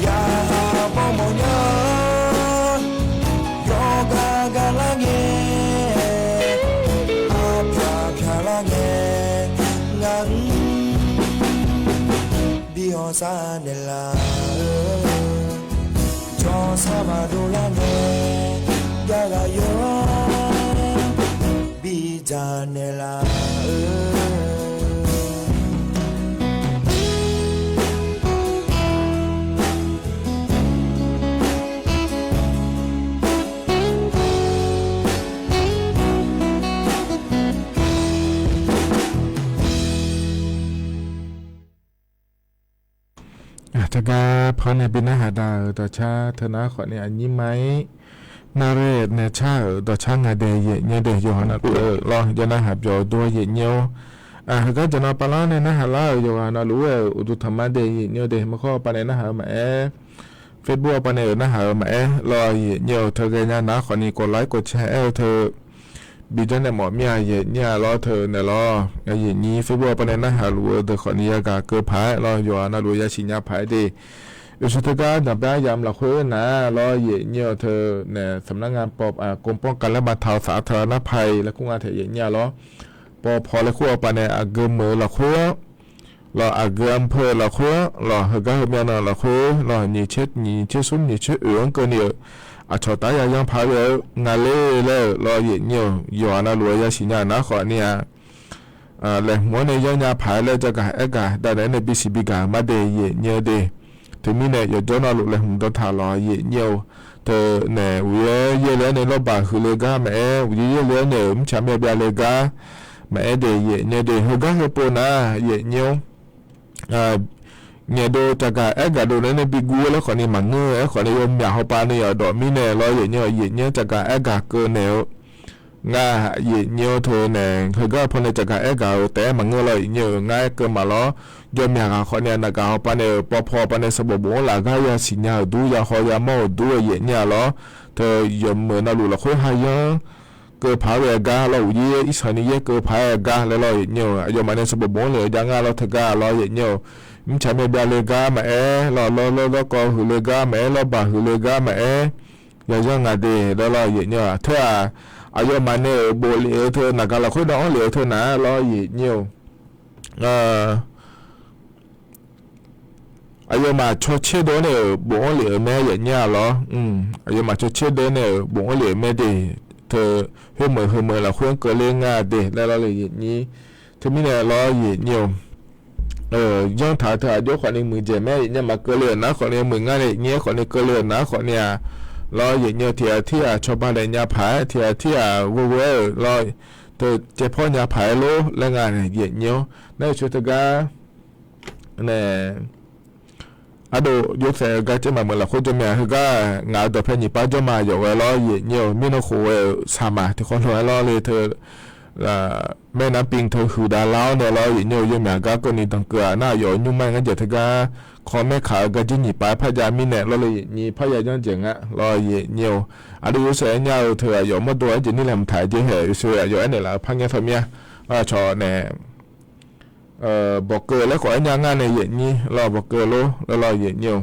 Yaqhaq bawmawf nya, yawqghaq gaqlar ngae, arpyaq pyaqlar ngae, ngaq-anr bi hawq sar naeqlaf-eu. Jawrsar maqdov lar ngae, jav ghaq yawr bi dzaq naeqlaf-eu. Teugar par nae bi narhaq dav-euq dawqcar teunav khawfni aqnyir ma-ir narler nae car-euq dawqcar nga de yaeqnyaer de yawqha navluf-eu lawr, yawnar haq byawq dov-awr yaeqnyaer-or. Heugar jaqnan pavlar nae narhaq lar-euq yawqha navluf-aer-euq uqduq tanqma de yaeqnyaer de, maqkhawr pav nae narhaq-eu maqaer, Facebook pav nae-euq narhaq-eu maqaer lawr, yaeqnyaer-euq teu ghaenya nav khawfni กดไลค์ กดแชร์ aer-eu teu bi janrnaeq mawf mir-a yaeq nyir-a lawr teu naeq lawr. Yaeq nyir Facebook-a pawnae narhaq luf-eu deuq khawfni yagaq keuv paq-aer lawr, yawqha navluf yasiq nya paq-aer de. Oeqshuq teugar danqbae aryamq lafkhoer nar-aq lawr yaeq nyir-eu teu naeq สำนักงานปปส กรมป้องกันและบรรเทาสาธารณภัย laer kur nga taeq yaeq nyir-a lawr. ปปส laer kur-eu pawnae aqgeu meuq-eu lafkhoer-anr lawq, aqgeu อำเภอ lafkhoer-anr lawq, heugar heumyav nan lafkhoer lawq, nyiq tser nyiq tser smr nyiq tser oeq-anr keuvni-euq aqcawq taf-aer yayanr paq ghae-eu nga ler laer-euq lawr yaeq nyir-euq yawqha navluf-eu yasiq nya-euq nar khawfni-a, laeqhmq-anr nae yanrnya paq-aer laer jagaq aergaq danaeq-aer nae bisiq bigaq-euq mar de yaeq nyir-eu de. Teumirnae yawqjawr navluf laeqhmq dawqtaq lawq yaeq nyir-eu teu naeq uqyaer yaerle-aer nae lawrbaq huiqle gar maqaer, uqyaer yaerle-aer nae-euq mirtsaq myav byav le gar maqaer de yaeq nyir-eu de. Heugar heupov nar yaeq nyir-anr nyaeqdov caqgaq aergaq dov naeq-aer nae biguv laer khawfni maqngeur-eu. Aerkhawfni yawmyaq hawpav ni yawdawq mirnae lawr yaeq nyir-eu yaeq nyir-anr caqgaq aergaq keuv naeq-eu nga yaeq nyir-eu teu naeq heugar pawnae caqgaq aergaq-eu taef-aer maqngeur lawr yaeq nyir-euq ngar-aer keuv maqlawr. Yawmyaq ghaq khawfni-a naqgaq hawpav nae-euq pawpaw pawnae sanqbof bof-anr laf gar yasiq nya-euq dur yahawr yamawr-euq dur-eu yaeq nyir-a lawr. Teu yawqmeuq navluf lafkhoer hayanr keuv paq-aer ghae gar lawr, uqyaer irshaq ni yaer keuv paq-aer gar laer lawr yaeq nyir-eu aqyawfmaf nae sanqbof bof-anr le-eu jav nga lawr teugar lawr yaeq nyir-eu mirtsaq myav byav le gar maqaer lawr, lawrlawr lawrkawv huiqle gar maqaer, lawrbaq huiqle gar maqaer, yayanr nga de laer lawr yaeq nyir-eu teu-aq, aqyawfmaf nae-euq bof lef-eu teu naqgaq lafkhoer dawv-anr lef-eu teu naq-aer lawr yaeq nyir-eu aqyawfmaf cawtser dov-anr nae-euq bof-anr lef-euq mae yaeq nyir-a lawr. Aqyawfmaf cawtser dov-anr nae-euq bof-anr lef-euq mae de. Teu khoermeuq heumeuq lafkhoer-anr keuvler nga de laer lawr le yaeq nyir. Teumirnae lawr yaeq nyir-eu yanr taq-eu teu aqjox khawfni muiqdzaeq mae yaeq nyir-a maqkeuv le-euq nar khawfni muiq ngar nae yaeq nyir-aer khawfni keuv le-euq nar khawfni-a lawr yaeq nyir-eu tiq ghaq tirghaq cawba nae nya paq-aer tiq ghaq tirghaq ghoeghoe-aer-euq lawr teu caevpawr nya paq-aer lor laer nga nae yaeq nyir-awr nar-eu coer teugar nae ardov jov saef-eu gar caer maqmeuq lafkhoer jawrmya heugar ngaq-euq dawqpae nyiq pav jawr ma yawf ghae lawr yaeq nyir-eu mirnan khof ghae-euq saqmaq tiqkhawv lof-aer lawr le teu แม่น้ำปิง teu huiqdav lar-awr nae lawr yaeq nyir-eu yawmyaq gar keuvni danqkeuv-aq nar aqyawf-euq nymrma-aer ngar jaeq teugar kawr maerkaq-eu gar jir nyiq pav-aer parja mirnae lawr le yaeq nyir parya janr jaeq nga lawr yaeq nyir-eu aqdui yawshaef-aer nya-eu teu aqyawf mawrdo-aer jeq nir laeqhmq taq jeq haeq yawshaef aqyawf aernaeq laf-eu par ngaer tawq mir-a. Aqcawq nae bawqkeuv laer khawf-aer nya ngar nae yaeq nyir lawr bawqkeuv lor laer lawr yaeq nyir-eu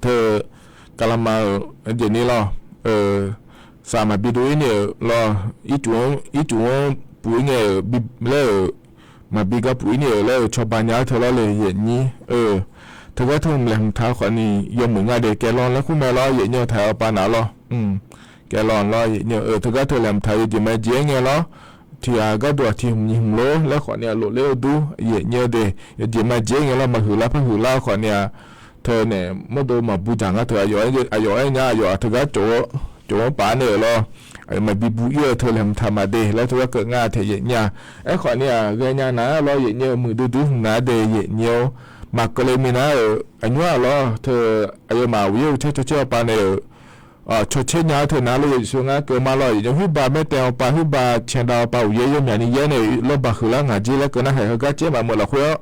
teu kavlama-euq jeq nir lawr saq maqbi duv-ir ni-euq lawr ircuf-anr puq-ir ngae-euq laer-euq maqbi gar puq-ir ni-euq laer-euq cawba nya-aer teu lawr le yaeq nyir-eu teugar teu laeqhmq taq khawfni yawmuiq nga de kaevlanr laer kur mae lawr yaeq nyir-eu taq-eu pav naq lawr kaevlanr lawr yaeq nyir-eu teugar teu laeqhmq taq yawjeq maqjeq-aer ngae lawr tiq ghaq gharduq-aq tiq hmq nyiq hmq lor laer khawfni-a lofler-eu dur yaeq nyir-eu de yawjeq maqjeq-aer ngae lawr maqhuiq lar par huiq lar khawfni-a teu nae mawrdo maqbu dzaq ngar teu aqyawf aer nya aqyawf-aq teugar cof-anr paf nae-euq lawr maqbi bu-ir-eu teu laeqhmq taq maqde laer teugar keuv ngar taeq yaeq nyir-a. Aerkhawfni-aq ghaenya nar lawr yaeq nyir-eu muiqdui dui hmq nar de yaeq nyir-awr maqkeuv le minav-euq aqnymr-aq lawr teu aqyawfmaf uqyaer uqcaer cawcaer-awr pav nae-euq cawcaer nya-aer teu nar lor yaeq sor ngar keuv ma lawr yaeq nyir-eu khoerba maertaev-awr pav khoerba caevdav-awr pav uqyaer yawmyaq ni yaer nae lawrbaq huiqlar ngaq jir laer keuv nar haeq heugar caer maqmeuq lafkhoer-awr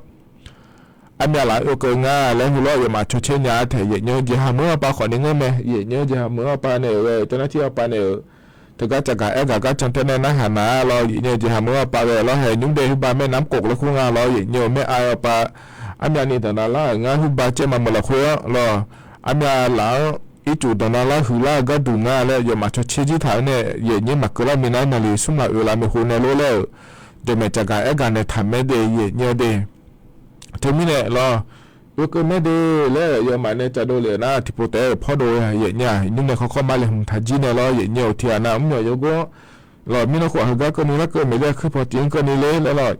armyav laf oekeuv nga laer heulof-aer aqyawfmaf cawcaer nya-aer taeq yaeq nyir-eu jeqhaq meuq-anr pav khawfni ngeur mae yaeq nyir-eu jeqhaq meuq-anr pav nae-euq ghae-eu cawv nar tir-awr pav nae-euq teugar caqgaq aergaq gar can taer nae narhaq nar lawr yaeq nyir-eu jeqhaq meuq-anr pav ghae lawr haeq nymr dae khoerba maernav mrkof laer kur nga lawr yaeq nyir-eu maer-a-awr pav armyav ni danqnav lar-euq ngar khoerba caer maqmeuq lafkhoer-awr lawr armyav laf-anr ircuf danqnav lar huiqlar-eu gharduq nga laer aqyawfmaf cawcaer jir taq-aer nae yaeq nyir maqkeuv lar minav naqli smr maqoeq laf maeqhu nae lor laer-euq jawqmaeq caqgaq aergaq nae taq maer de yaeq nyir-eu de. Teumirnae lawr oekeuv maer de laer-euq aqyawfmaf nae caqdov lef-euq nar tiqpov taef-aer-euq pawrdo yaeq nyir-aq nymr nae khawrkhawr ma laeqhmq taq jir nae lawr yaeq nyir-eu tiq ghaq nar mrmyawq yawgor-anr lawr mirnan khof-aq heugar keuvni larkeuv maeq ler-a kuirpaw tiq-anr keuvni ler laer lawr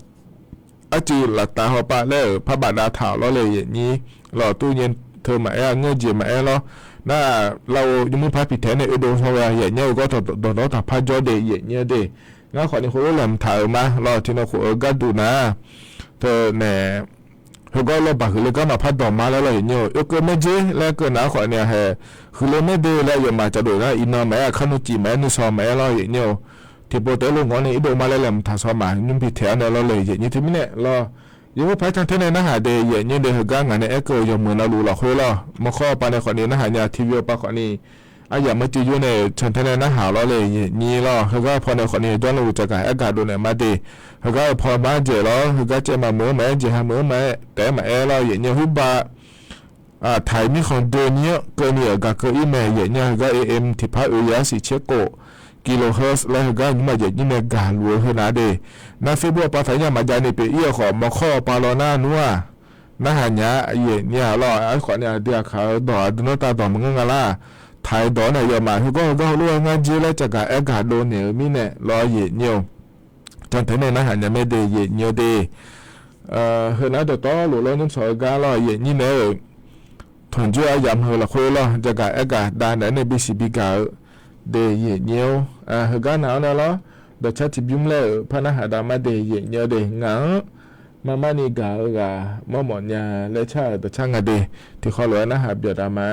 arcuiv laftav hawpar laer-euq parbaf dav taq-awq lawr le yaeq nyir lawr tur nyae teu maqaer-a ngeur jeq maqaer lawr nar lar-eu yawmuir par piqtaeq nae oedov haw ghae yaeq nyir-eu gawr dawqdawr taqpar jawr de yaeq nyir-eu de. Ngar khawfni khoerlof laeqhmq taq-euq ma lawr tiqnan khof-eu gharduq nar teu nae heugar lawrbaq huiq le gar maqpar dawq ma laer lawr yaeq nyir-eu oekeuv maer jer laer keuv nar khawfni-a haeq huiq le maer de laer aqyawfmaf caqdov nar iqnan maqaer aqkar nuicif maqaer nuisaw maqaer lawr yaeq nyir-eu tiqpov taef-aer lof ngawr nae irdov ma laer laeqhmq taq shaw maq nymr piqtaeq-awr nae lawr le yaeq nyir teumirnae lawr yaeq khoer paq-aer can taer nae narhaq de yaeq nyir de heugar ngaq nae aerkeuv-eu yawqmeuq navluf lafkhoer lawr mawrkhawr-awr pav nae khawfni narhaq nya tiqvi-awr pav khawfni aryamq maqtsuif yur nae-euq cantae nae narhaq lawr le. Yaeqnyir lawr, heugar-eu pawnae khawfni jawrluf caqgaq aergaq dovnaeq ma de. Heugar-eu paw mar dzaeq lawr, heugar caev maqmuiq-anr maqaer, jeqha meuq-anr maqaer, taef-aer maqaer lawr. Yaeqnyir-eu huiqbav taq-iq mirkhanq doeni-anr keuvni-euq gaq keuv-ir mae. Yaeqnyir-a heugar A M tiqpar oe yasiq tserkhof kilohertz laer heugar nymrma yaeqnyir nae gaqluf-eu heu nav de. Nar Facebook-a pav taq-ir nya maqjav ni pyeuf-ir-eu khawf, mawrkawr-a pav law nar nmr-aq, narhaq nya-a. Yaeqnyir-a lawr, aerkhawfni aqdui aqkaq-eu dawq aqdui nawr tav dawq maqngeur nga lar. Taq-iq dawq-anr nae yawmaf heugar heugar heulof-aer ngar jer laer caqgaq aergaq dovnaeq-eu mirnae lawr yaeqnyir-eu cantae nae narhaq nya mae de yaeqnyir-eu de. Heu nar dawqtawvluf lawr nymr sawq-eu gar lawr yaeqnyir nae-euq tanqjur aryamq heu lafkhoer lawr jaqgaq aergaq dav naeq-aer nae bisiq bigaq-eu de yaeqnyir-or. Heugar nav-anr nae lawr, dawqcar tiqbymr laer-euq par narhaq dav ma de yaeqnyir-eu de. Ngaq-anr marmar ni gaq-eu ghaq mawrmawf nya laer car-euq dawqcar nga de. Tiqkhawv lof-aer narhaq byawq dav ma.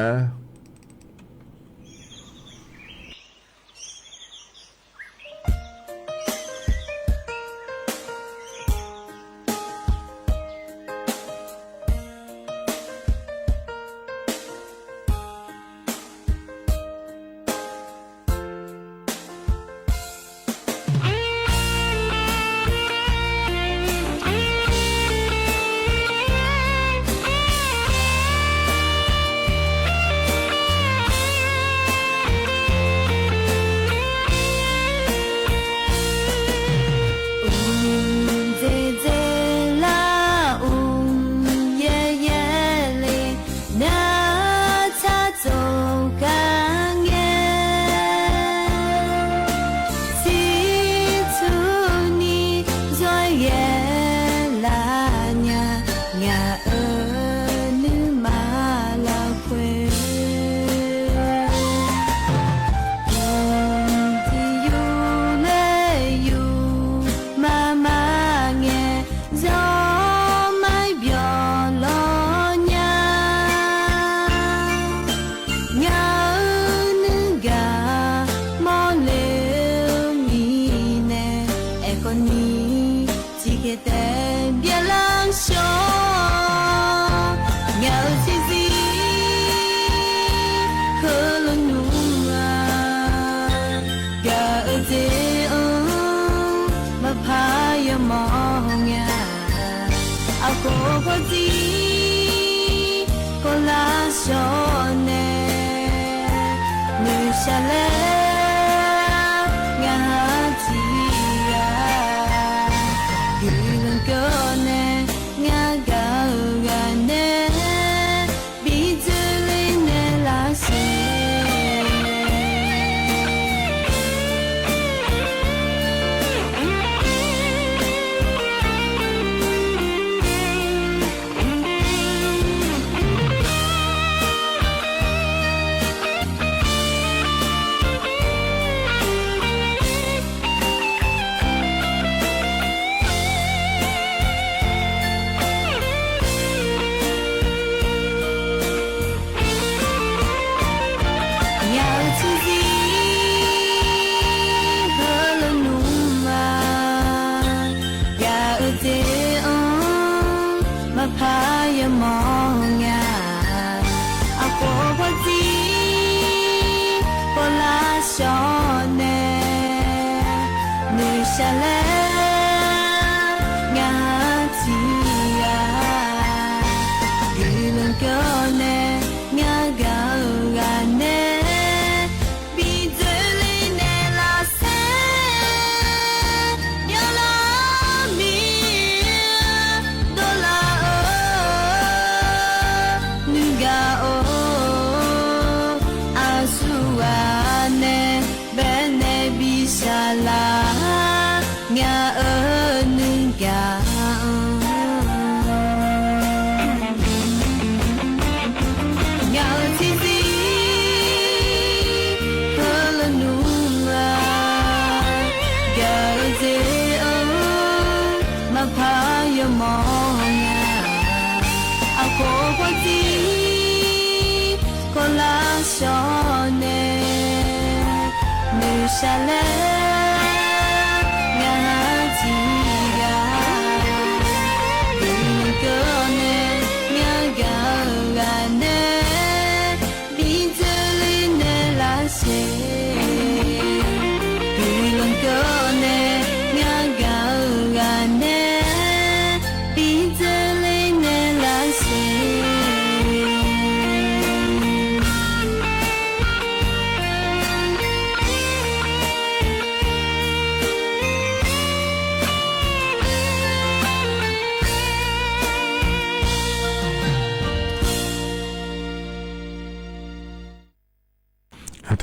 Ur dzaedzae lar ur yaeryaer le, nar tsar tsov gar ngae, tiqtur ni zawr yaer lar nya, ngaq-euq nuima lafkhoer. Ur tiq yur laer yur mama ngae, zawr mar byawq lawr nya. Ngaq-euq nuigaq mawrle-eu mirnae, aerkhawfni tiqkhaeq taef byalar shawr. Ngaq-euq tiqzir heulof nmr-a, gaq-eu dzae-anr maqpar yamawr nya. Aqkhof khawfdir kawvlar shawr nae, noeqshaq laer ngaq-anr tiqghaq guiqlanq keuv-awr nae, ngar gaq-eu ghaq nae bidzoerle naeqlaf siq. Ngaq-euq tiqzir heulof nmr-a, gaq-eu dzae-anr maqpar yamawr nya. Aqkhof khawfdir kawvlar shawr nae, noeqshaq laer ngaq-anr tiqghaq guiqlanq keuv-awr nae, ngar gaq-eu ghaq nae bidzoerle naeqlaf saer. Yawqlar mir dovlar-eu nuigaq-or, aqsurghaq nae baenae bi shaqlaq ngaq-euq nuigaq-anr. Ngaq-euq tiqzir heulof nmr-a, gaq-eu dzae-anr maqpar yawmawr nya. Aqkhof khawfdir kawvlar shawr nae, noeqshaq laer ngaq-anr tiqghaq guiqlanq keuv-awr nae, ngar gaq-eu ghaq nae bidzoerle naeqlaf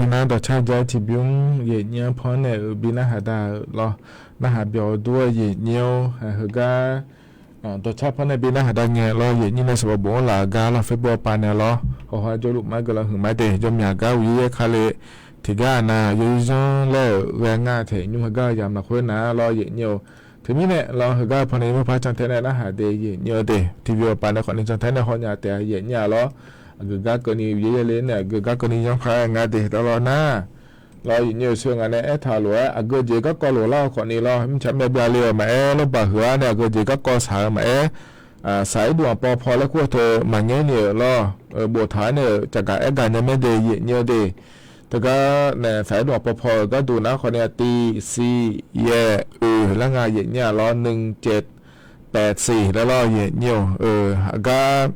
Nar dawqcar ja-aer tiqbymr yaeqnyir-anr pan nae-euq bi narhaq da-euq lawr, narhaq byawq dur-eu yaeqnyir-or, heugar dawqcar pan nae bi narhaq da ngae lawr, yaeqnyir nae sanqbof bof-anr laf-eu gar lawr, Facebook pav nae lawr, hawq haw jawrluf mar guiqlanq huiq ma de, jawrmyaq gar uqyir yaer ka le, tiqgar aqnav yawzanr laer-euq ghae ngar taeq nymr heugar-eu yamq lafkhoer nar lawr yaeqnyir-or. Teumirnae lawr, heugar-eu pan nae nymr par cantae nae narhaq de yaeqnyir-eu de, tiqbymr paf nae khawfni cantae nae hawnya taef-a yaeqnyir-a lawr. Aqgeu gar keuvni uqyir yaer le nae aqgeu gar keuvni yanr par-aer nga de da lawr nar, lawr yaeqnyir-eu sheu ngaq nae aertaq lof-aer aqgeu jeq garkawv lof lar-eu khawfni lawr, mirtsaq myav byav le-euq maqaer, lawrbaq huiq-ar nae aqgeu jeq garkawv shaq-eu maqaer, saq-ir dmq aqpawv paw laer kur-eu teu maqngaer ni-euq lawr, boftaq-aer nae-euq caqgaq aer gaq nya mae de yaeqnyir-eu de. Teugar nae saq-ir dmq aqpawv paw-euq gharduq nar khawfni-a tiv siq yaeq oeq lar nga yaeqnyir-a lawr, หนึ่งเจ็ดแปดสี่ laer lawr yaeqnyir-or. Aqgar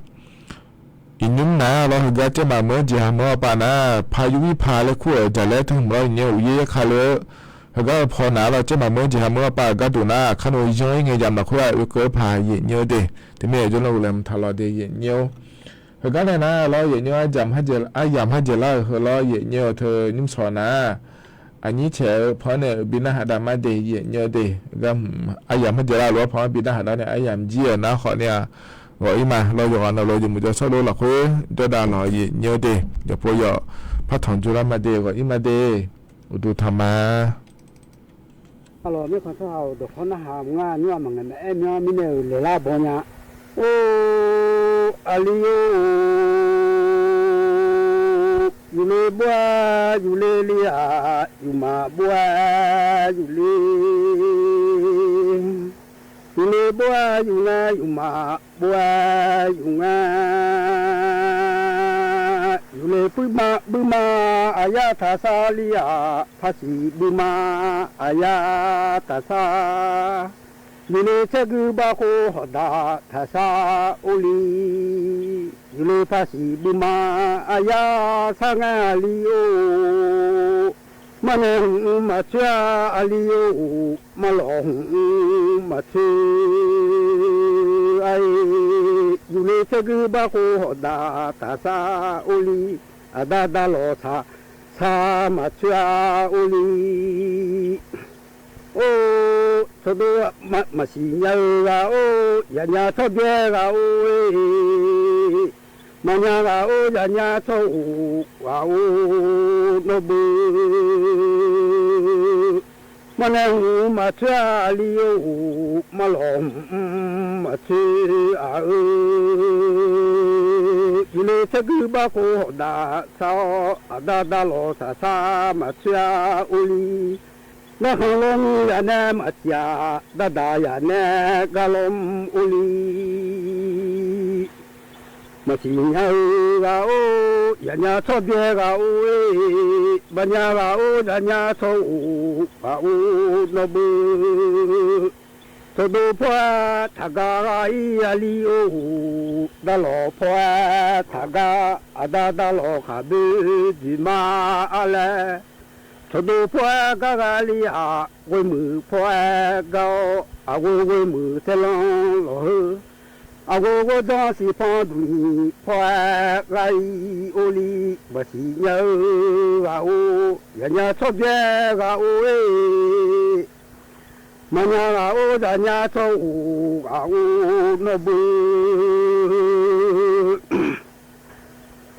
iqnymr nar lawr, heugar caermaf meuq-anr jeqha meuq-anr pav nar, พายุวิภา laer kur-euq jaqlaer tanq lawr yaeqnyir-or, uqyir yaer ka le-eu. Heugar-eu paw nar lawr, caermaf meuq-anr jeqha meuq-anr pav-euq gharduq nar, aqkar nae zanr-ir ngae yamq lafkhoer-aq oekeuv-eu paq yaeqnyir-eu de. Teumirnae jawrluf laeqhmq taq lawq de yaeqnyir-or. Heugar nae nar lawr yaeqnyir-or, aryamq harjeq lar-euq heu lawr yaeqnyir-eu teu nymrshawq nar, aqnyir caeq-eu pan-anr nae-euq bi narhaq dav ma de yaeqnyir-eu de. Aryamq harjeq lar-euq lof-aer pan-anr bi narhaq dav nae aryamq jir-euq nar khawfni-a ghawq-ir ma lawr, yawqghaq navluf jeq muiq jawr shawr lor lafkhoer jawrdav lawq yaeqnyir-eu de. Yawqpov yawq par tanq jur lar ma de, ghawq-ir ma de. Uqduq taq ma. Arlawq, mirkhanq tsawrhaq-euq dawqkawq narhaq ngar nymr-aq maqngaeq maqaer myanr mirnae-euq laeqlar baw nya. Or, aqli-or, yufle bov-aer yufle le-aq, yufmaf bov-aer yufle. Yufle bov-aer yufngae, yufmaf bov-aer yufngae. Yufle buima, buima aqyar taqsar li-aq, paqsiq buima aqyar taqsar. Yufle tsaergui bavkhov hawqdaq taqsar or li. Yufle paqsiq buima aqyar sar ngae aqli-or. Marnae hmq-eu maqtsoer-a aqli-or, marlawq hmq-eu maqtsoer-a-e. Yufle tsaergui bavkhov hawqdaq taqsar or li. Aqda dalawq saqsar maqtsoer-a or li. Or, tsawrdo maqsiq nya-eu ghaq-or, yaqnya tsawrbyaer ghaq-or-e. Maqnya ghaq-or, yaqnya tsawr-or ghaq-or nawr beu. Marnae hmq-eu maqtsoer-a aqli-or, marlawq hmq-eu maqtsoer-a-eu. Yufle tsaergui bavkhov hawqdaq sar-awr, aqda dalawq saqsar maqtsoer-a or li. Narkhan lawrni yaqnae maqtiq-aq, dardaq yaqnae gar lawrmr or li. Maqsiq nya-eu ghaq-or, yaqnya tsawrbyaer ghaq-or-e. Maqnya ghaq-or, yaqnya tsawr-or ghaq-or nawr beu. Tsawrdo paw-aer taqgar ghaq-ir aqli-or, dalawq paw-aer taqgar aqda dalawq khaqboe dzoeqma ar laer. Tsawrdo paw-aer gar ghaq li-aq, ghoemuiq paw-aer gar-awr, aqghoe ghoemuiq saerlanr lawq heu. Aqghoe ghawrdanr siqpanr duqnyiq paw-aer ghaq-ir or li. Maqsiq nya-eu ghaq-or, yaqnya tsawrbyaer ghaq-or-e. Maqnya ghaq-or, yaqnya tsawr-or ghaq-or nawr beu.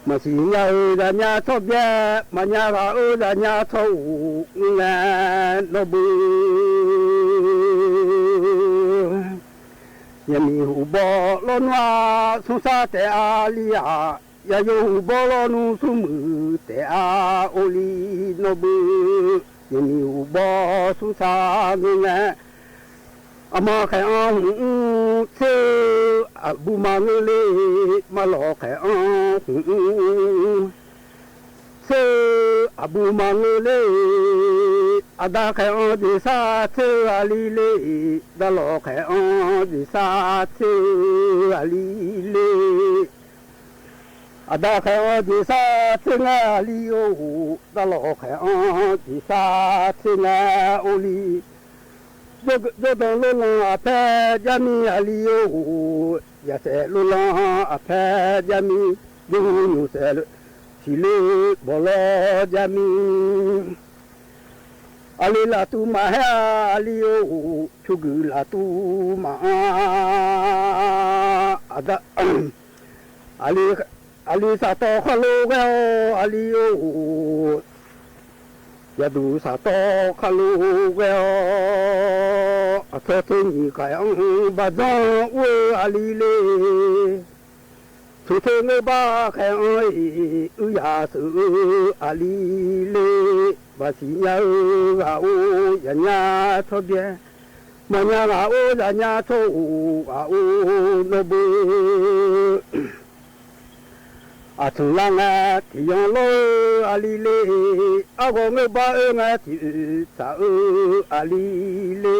Maqsiq nya-eu yaqnya tsawrbyaer, maqnya ghaq-or, yaqnya tsawr-or mr ngae nawr beu. Yaqmiq huqbaw lawrnmr-aq, smrsar taef-a li-aq, yaqyo huqbaw lawrnmr smrmuiq taef-a or li nawr beu. Yaqmiq huqbaw smrsar ngeur ngae, aqma khaeq-anr hmq-mr tser-eu, aqbur maqngeur le, marlawq khaeq-anr hmq-mr tser-eu, aqbur maqngeur le. Aqda khaeq-anr jeqsar tser-eu aqli le, dalawq khaeq-anr jeqsar tser-eu aqli le. Aqda khaeq-anr jeqsar tser ngae aqli-or, dalawq khaeq-anr jeqsar tser ngae or li. Jawrdanq lorlanr aqpaer jarmir aqli-or, yaqsaef lorlanr aqpaer jarmir, jawrhu nymq saef tiqle bawqlawr jar mir. Aqli laftuv maqhaer-a, aqli-or, pyurguiq laftuv maqanr. Aqda, aqli, aqli saqtawv khar lof ghae-awr, aqli-or, yaqduq saqtawv khar lof ghae-awr, aqtawr teu nyiq khaeq-anr baqdzanr ur-eu aqli le. Tmqte ngeur bar khaeq-anr-e, uir yaq sheuq-eu aqli le. Maqsiq nya-eu ghaq-or, zaqnya tsawrbyaer, maqnya ghaq-or, zaqnya tsawr-or, ghaq-or, nawr beu. Aqtmq lar ngae tiqyan lawr-eu aqli le. Arghawq ngeur bar oer ngae tiqoeq tsaq-eu aqli le.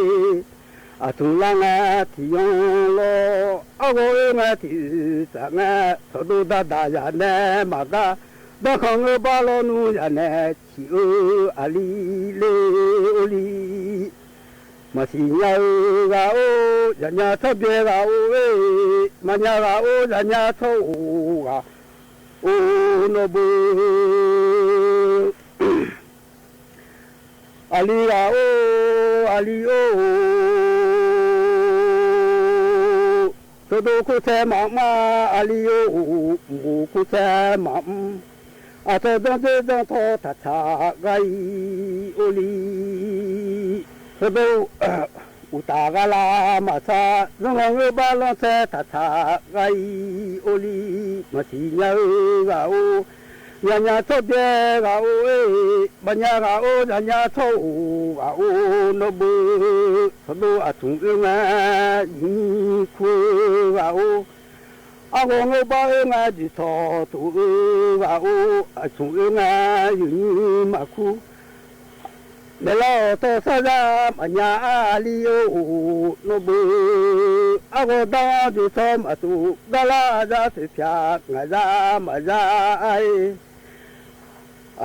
Aqtmq lar ngae tiqyan lawr, arghawq oer ngae tiqoeq tsaq ngae, tsawqdov dardaq zaq nae maqgar, darkhanq ngeur bar lawnmr zaq nae ciq-eu aqli le, or li. Maqsiq nya-eu ghaq-or, zaqnya tsawrbyaer ghaq-or-e, maqnya ghaq-or, zaqnya tsawr-or, ghaq-or, nawr beu. Aqli ghaq-or, aqli-or, tsawqdov kurtsaer maqmr-a, aqli-or, mqbof kurtsaer maqmr. Aqtawr danrdzeur danrtawv taqtsaq ghar-ir or li. Tsawqdov uqtaf gharlar maqsar, zanrghanq ngeur bar lanrtsaer taqtsaq ghar-ir or li. Maqsiq nya-eu ghaq-or, zaqnya tsawrbyaer ghaq-or-e, maqnya ghaq-or, zaqnya tsawr-or, ghaq-or, nawr beu. Tsawqdov aqtmq oer ngae, yuqnyir kur-eu ghaq-or, arghawq ngeur bar oer ngae, dzoeqtawq tof-eu ghaq-or, aqtmq oer ngae, yuqnyir maqkur. Maeqlar-awq tawv sar zar maqnya-a, aqli-or, nawr beu. Arghawq dar-anr dzoeqtawq maqtof, garlar zar toeqpyaq ngaq zar maqzar-a-e.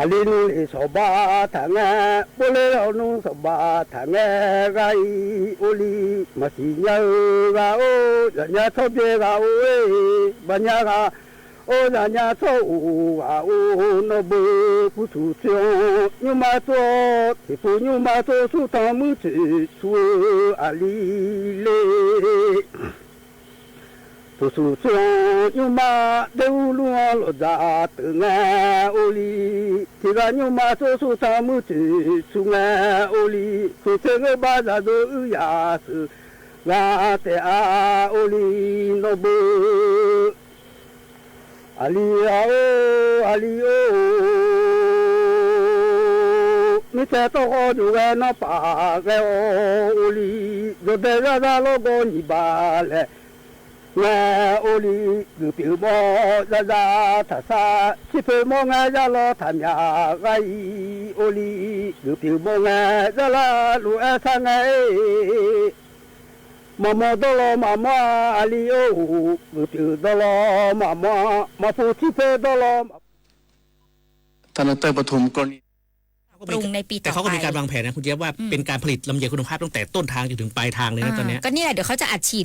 Aqli nmr le sawqba taq ngae, bovle-awr nmr sawqba taq ngae, ghar-ir or li. Maqsiq nya-eu ghaq-or, zaqnya tsawrbyaer ghaq-or-e, maqnya ghaq-or, zaqnya tsawr-or, ghaq-or, nawr beu. Puqtuq tsoer-anr nymrma tsov-awr, tiqpuq nymrma tsov, surtanq muir toeq sur-eu aqli le. Puqtuq tsoer-anr nymrma, daerur lur-anr lawqdzaq teuf ngae or li. Tiqghaq nymrma tsov, surtanq muir toeq sur ngae or li. Tmqte ngeur bar zaqdov uir yaq sheuq ghaq taef-a or li, nawr beu. Aqli ghaq-or, aqli-or, mirtsaev tawrkhawv jov ghae nanrpaf ghae-awr or li. Jawqdae zarzar lawrgawv nyiq baq laeq ngae or li. Geufpyeuf mawr zarzar taqsar, cirpoeq mawr ngae, zar lawr taqmyaq ghar-ir or li. Geufpyeuf mawr ngae, zar lar lof-aer sar ngae-e. Maqmawr dawrlawr maqmawr-a, aqli-or, geufpyeuf dawrlawr maqmawr-a, maqpuq cirpoeq dawrlawr maqpuq. แต่เขาก็มีการวางแผนนะคุณเจี๊ยบ ว่าเป็นการผลิตลำไยคุณภาพตั้งแต่ต้นทางจนถึงปลายทางเลยนะตอนเนี้ย ก็นี่แหละ เดี๋ยวเขาจะอัดฉีด